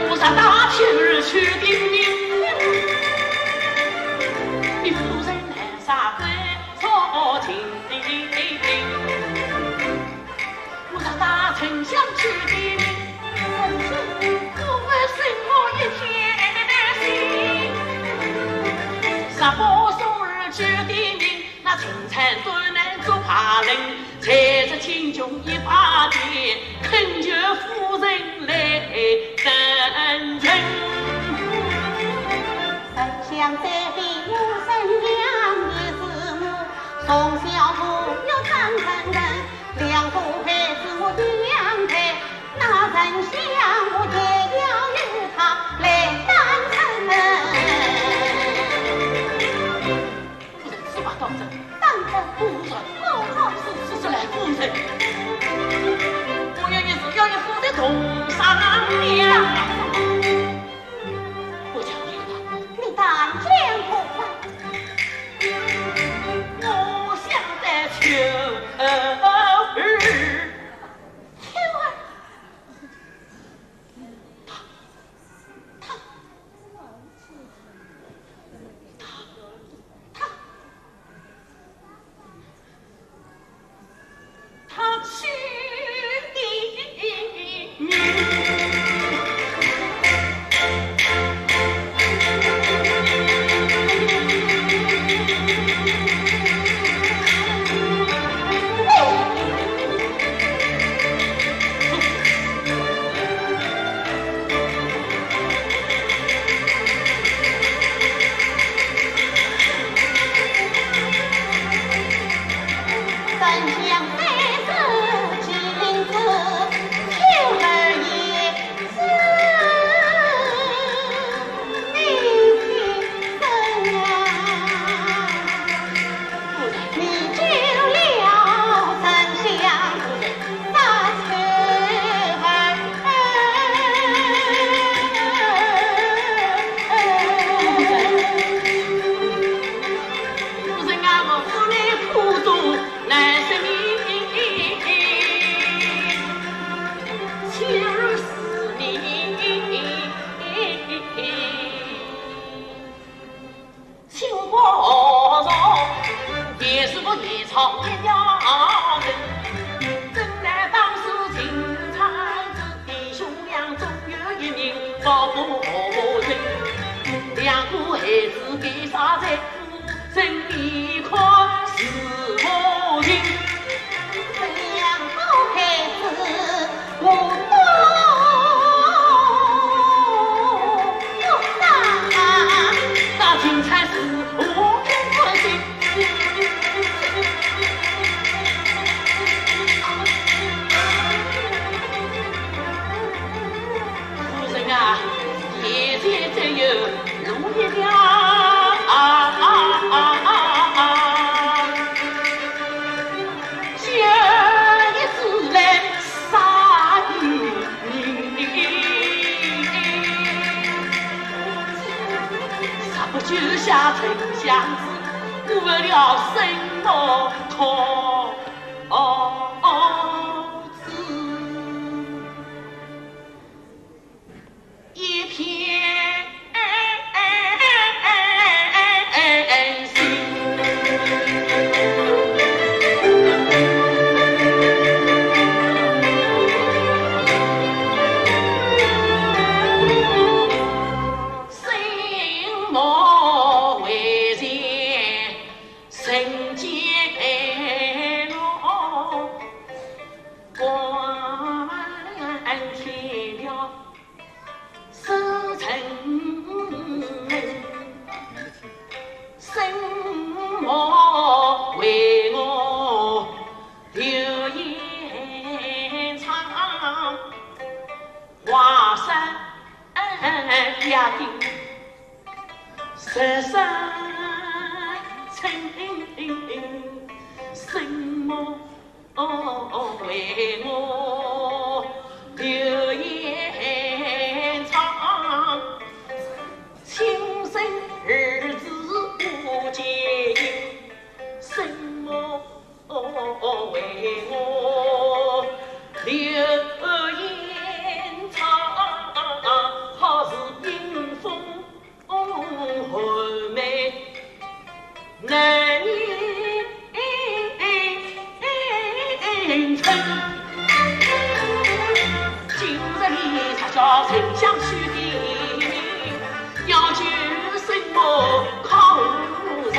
我若打听儿去的名，你夫人难杀不说情。我若打丞相去的名，我为什么一天心？若不送儿去的名， 那钦差都难做怕人，才是请求一把的，恳求夫人来成全。丞相在的我身边也是我，从小我有三人，两个孩子我养大，那丞相我也要由他来担任。 夫人，此话当真？当真。夫人，我说，说，说来，夫人，我愿意是要与夫人同商量。我讲你吧。你但讲不完。我想得秋儿。秋儿。 他是的名。孩子该啥才子，真面孔是我情。这样好孩子，我多不善啊。那金钗是我不心。 夫人啊，眼前只有路一条，啊啊啊啊啊！这一次来杀的你，若不救下丞相子，我了生何苦？ 哦，哦，子一片心。生我为前 人间路，光天了，是人生活为我留言唱，话说呀， 十三春，什么为我留言唱？亲生儿子不见影，什么为我留言唱？好似迎风 红梅难成。今日里他叫丞相许的，要求什么靠人？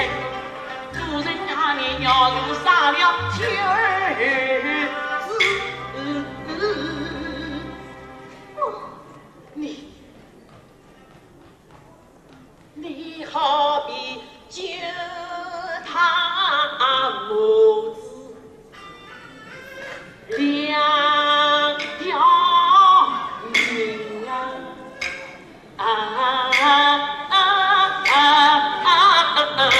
夫人啊，你要是杀了妻儿子，你 你好比救他母子两条命啊！啊啊啊啊啊！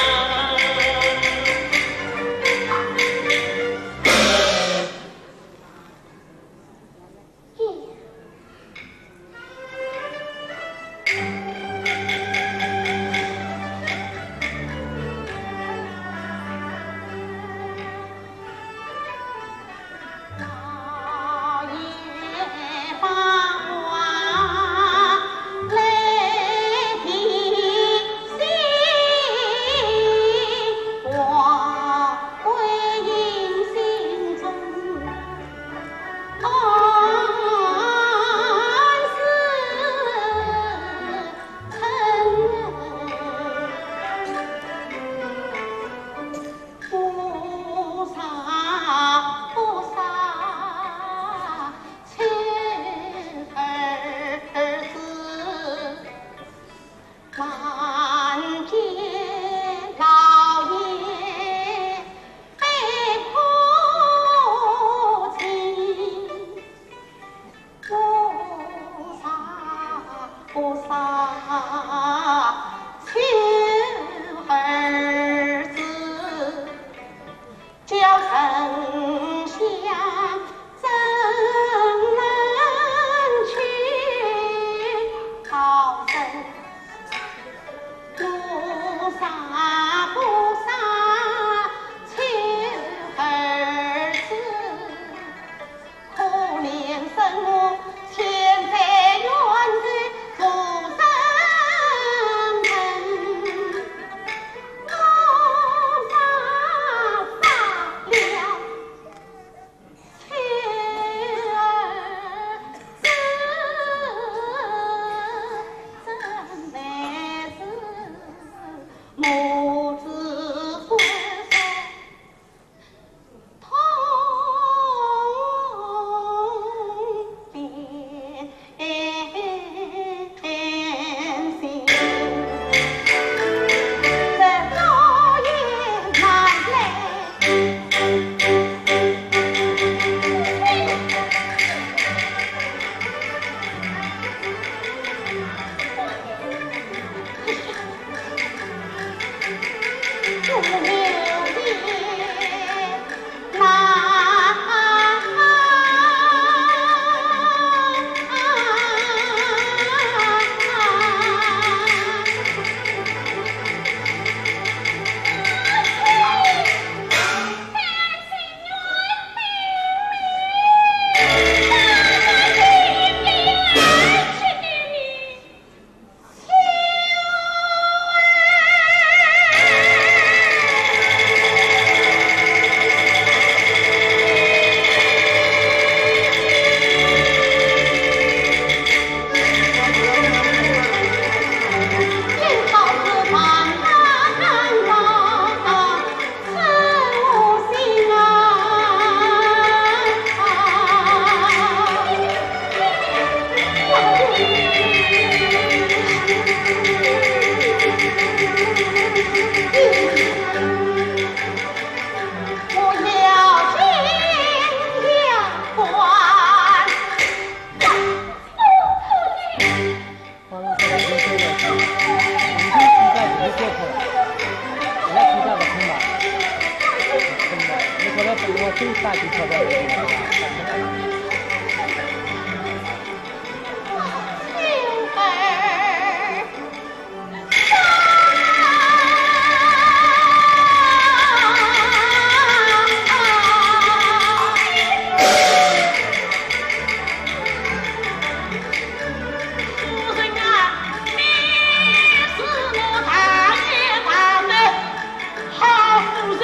好夫人，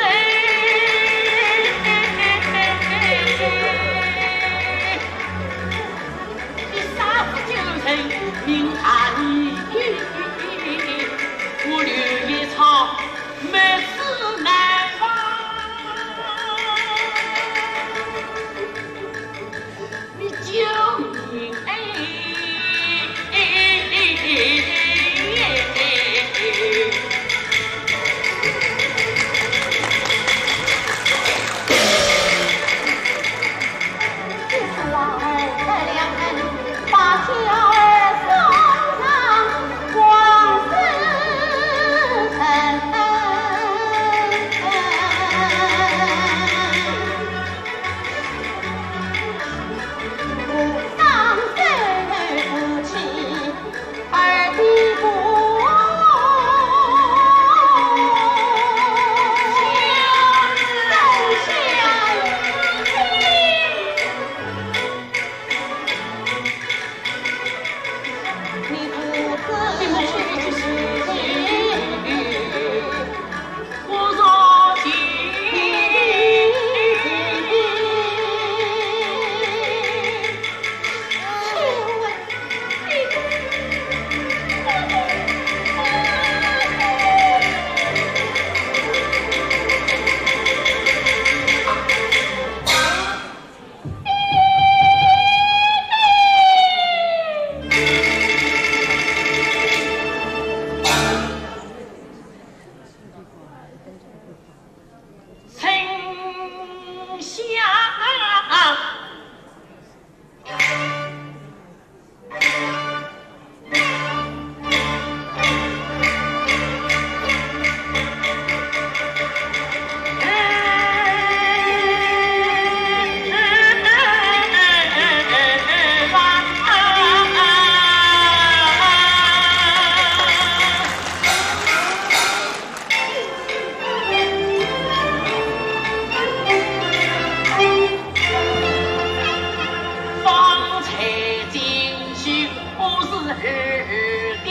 你杀死九人命大义，我留一场没死难忘。 你救命哎！方才进修不是二的。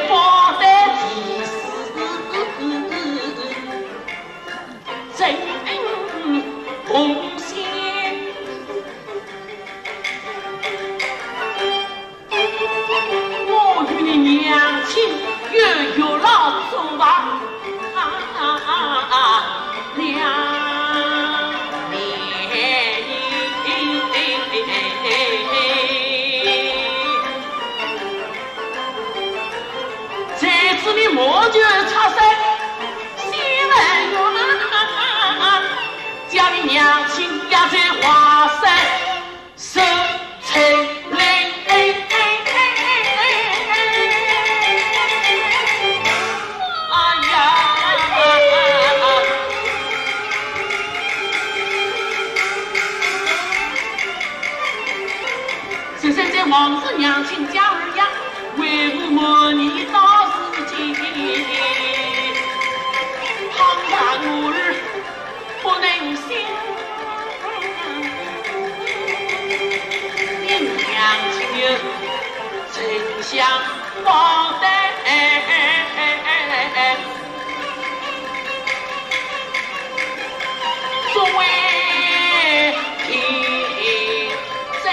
保单，真红线。我与你娘亲有冤枉做吧。这次你莫就插手，先问冤，叫你娘亲要在华山受牵累。哎呀！现在王氏娘亲家儿呀，为父瞒你到如今，倘若我儿不能信，你娘亲有丞相保单。 作为凭证。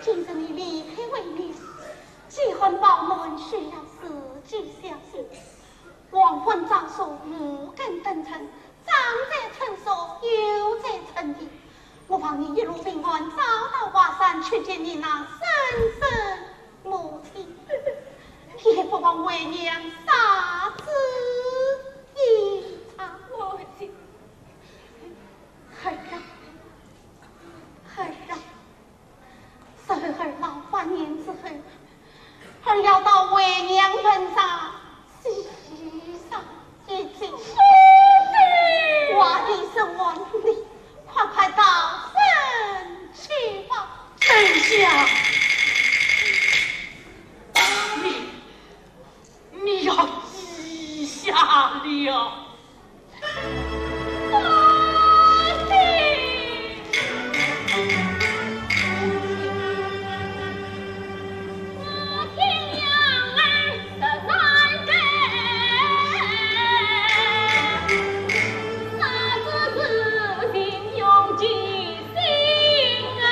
今日你离开为娘，既然保暖，需要自己小心。黄昏照射，无根登城，长在城上，幼在城下。我望你一路平安，早到华山，去见你那生身母亲，也不枉为娘杀子一场。母亲。儿啊，儿啊， 自儿老八年之后，儿要到为娘坟上祭上一祭。我的身亡魂离，快快到坟去吧。等一下，你，你要跪下了。 心啊！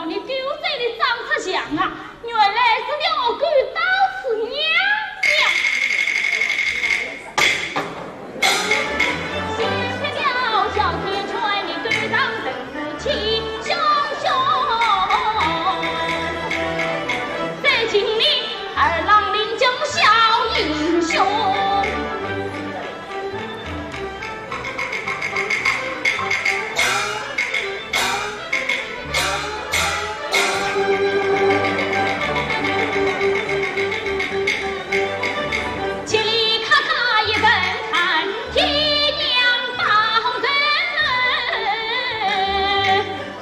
你丢嘴里长出象啊，原来是条狗刀子娘娘。谢谢了小铁拳，你狗当真是气汹汹。最近你二郎领军小英雄。 嘁哩咔咔一顿喊，爹娘保重，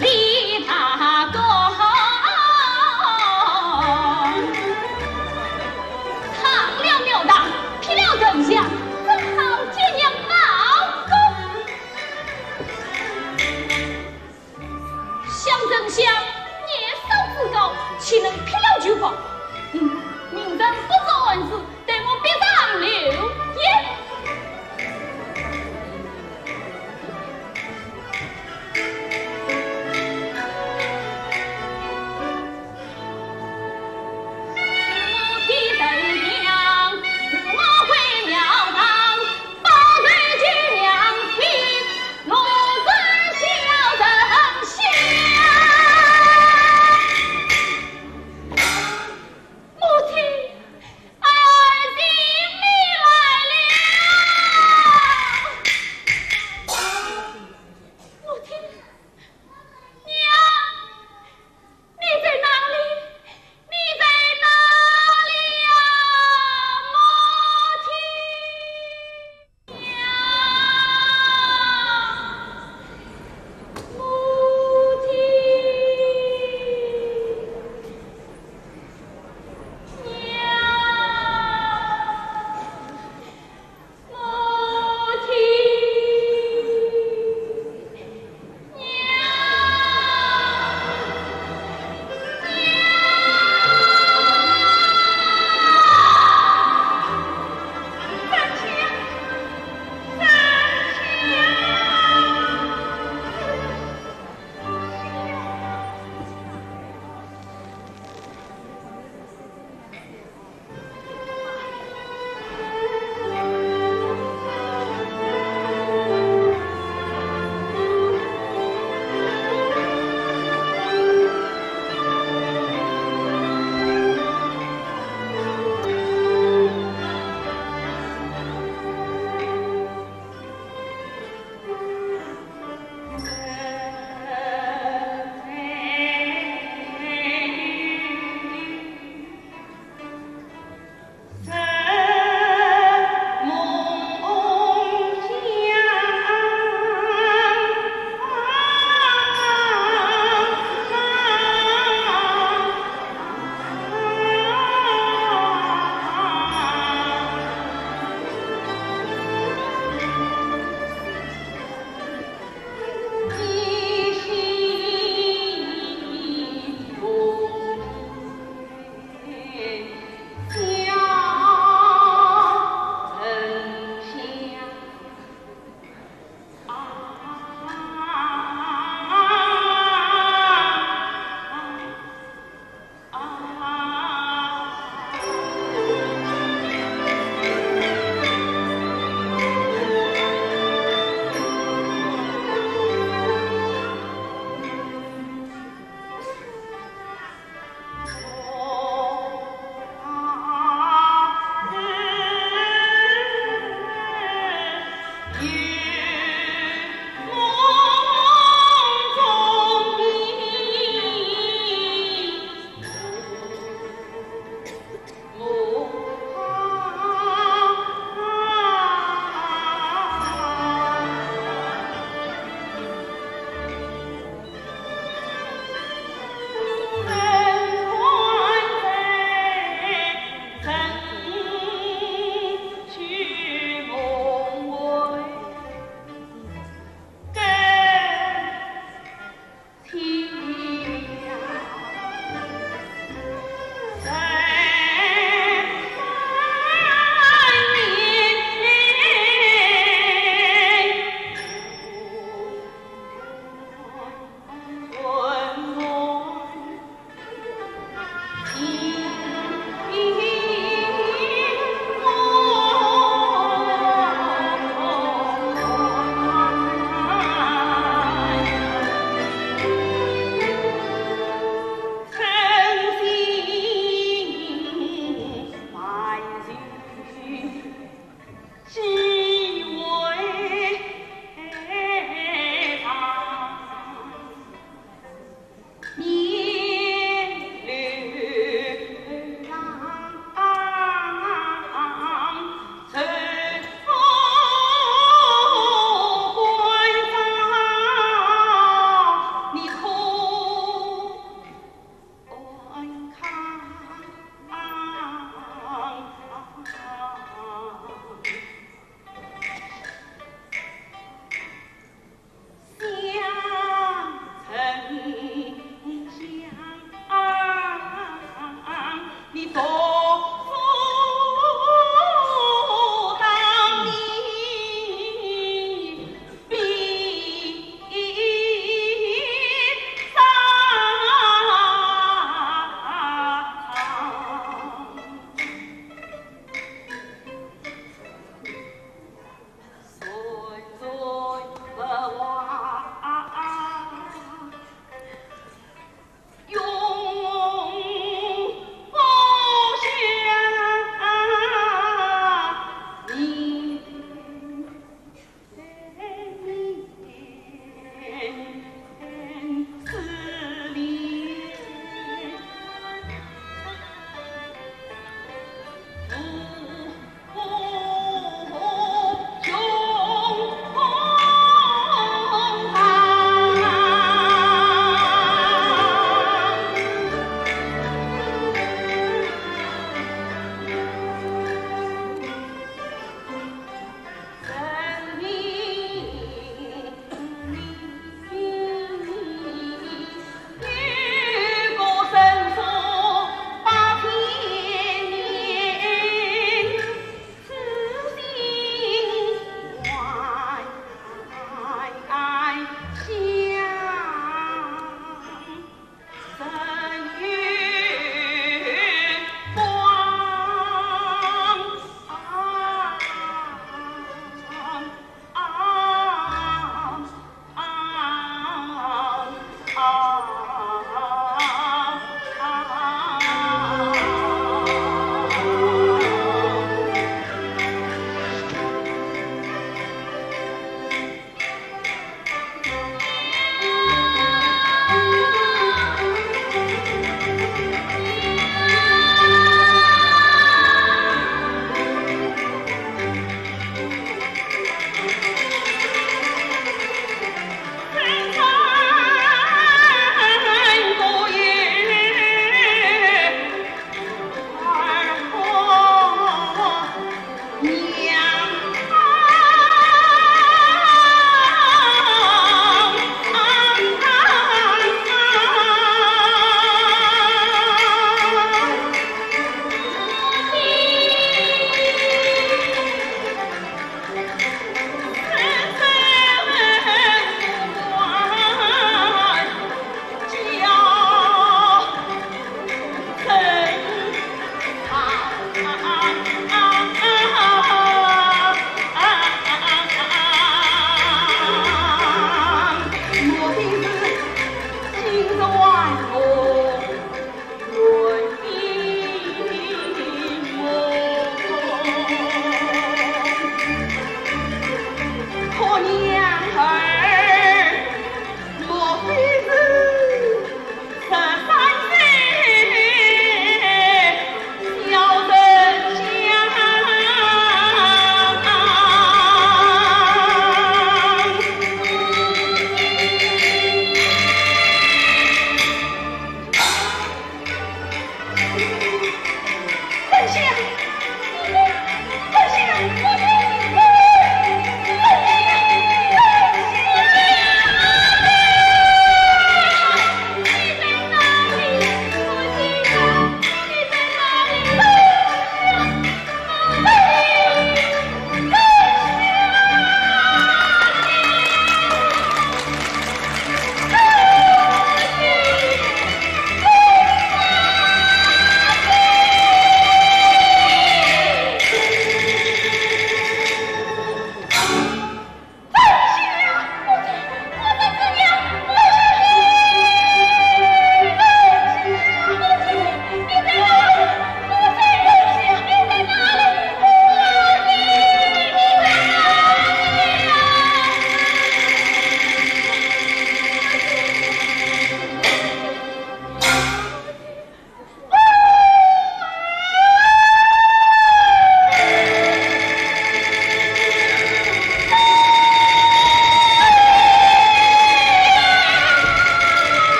李大哥。唱了庙堂，劈了丞相，怎好爹娘保重？ 想丞相年少志高，岂能劈了就放？嗯，明日不做暗事，待我逼上刘焉。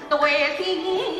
对心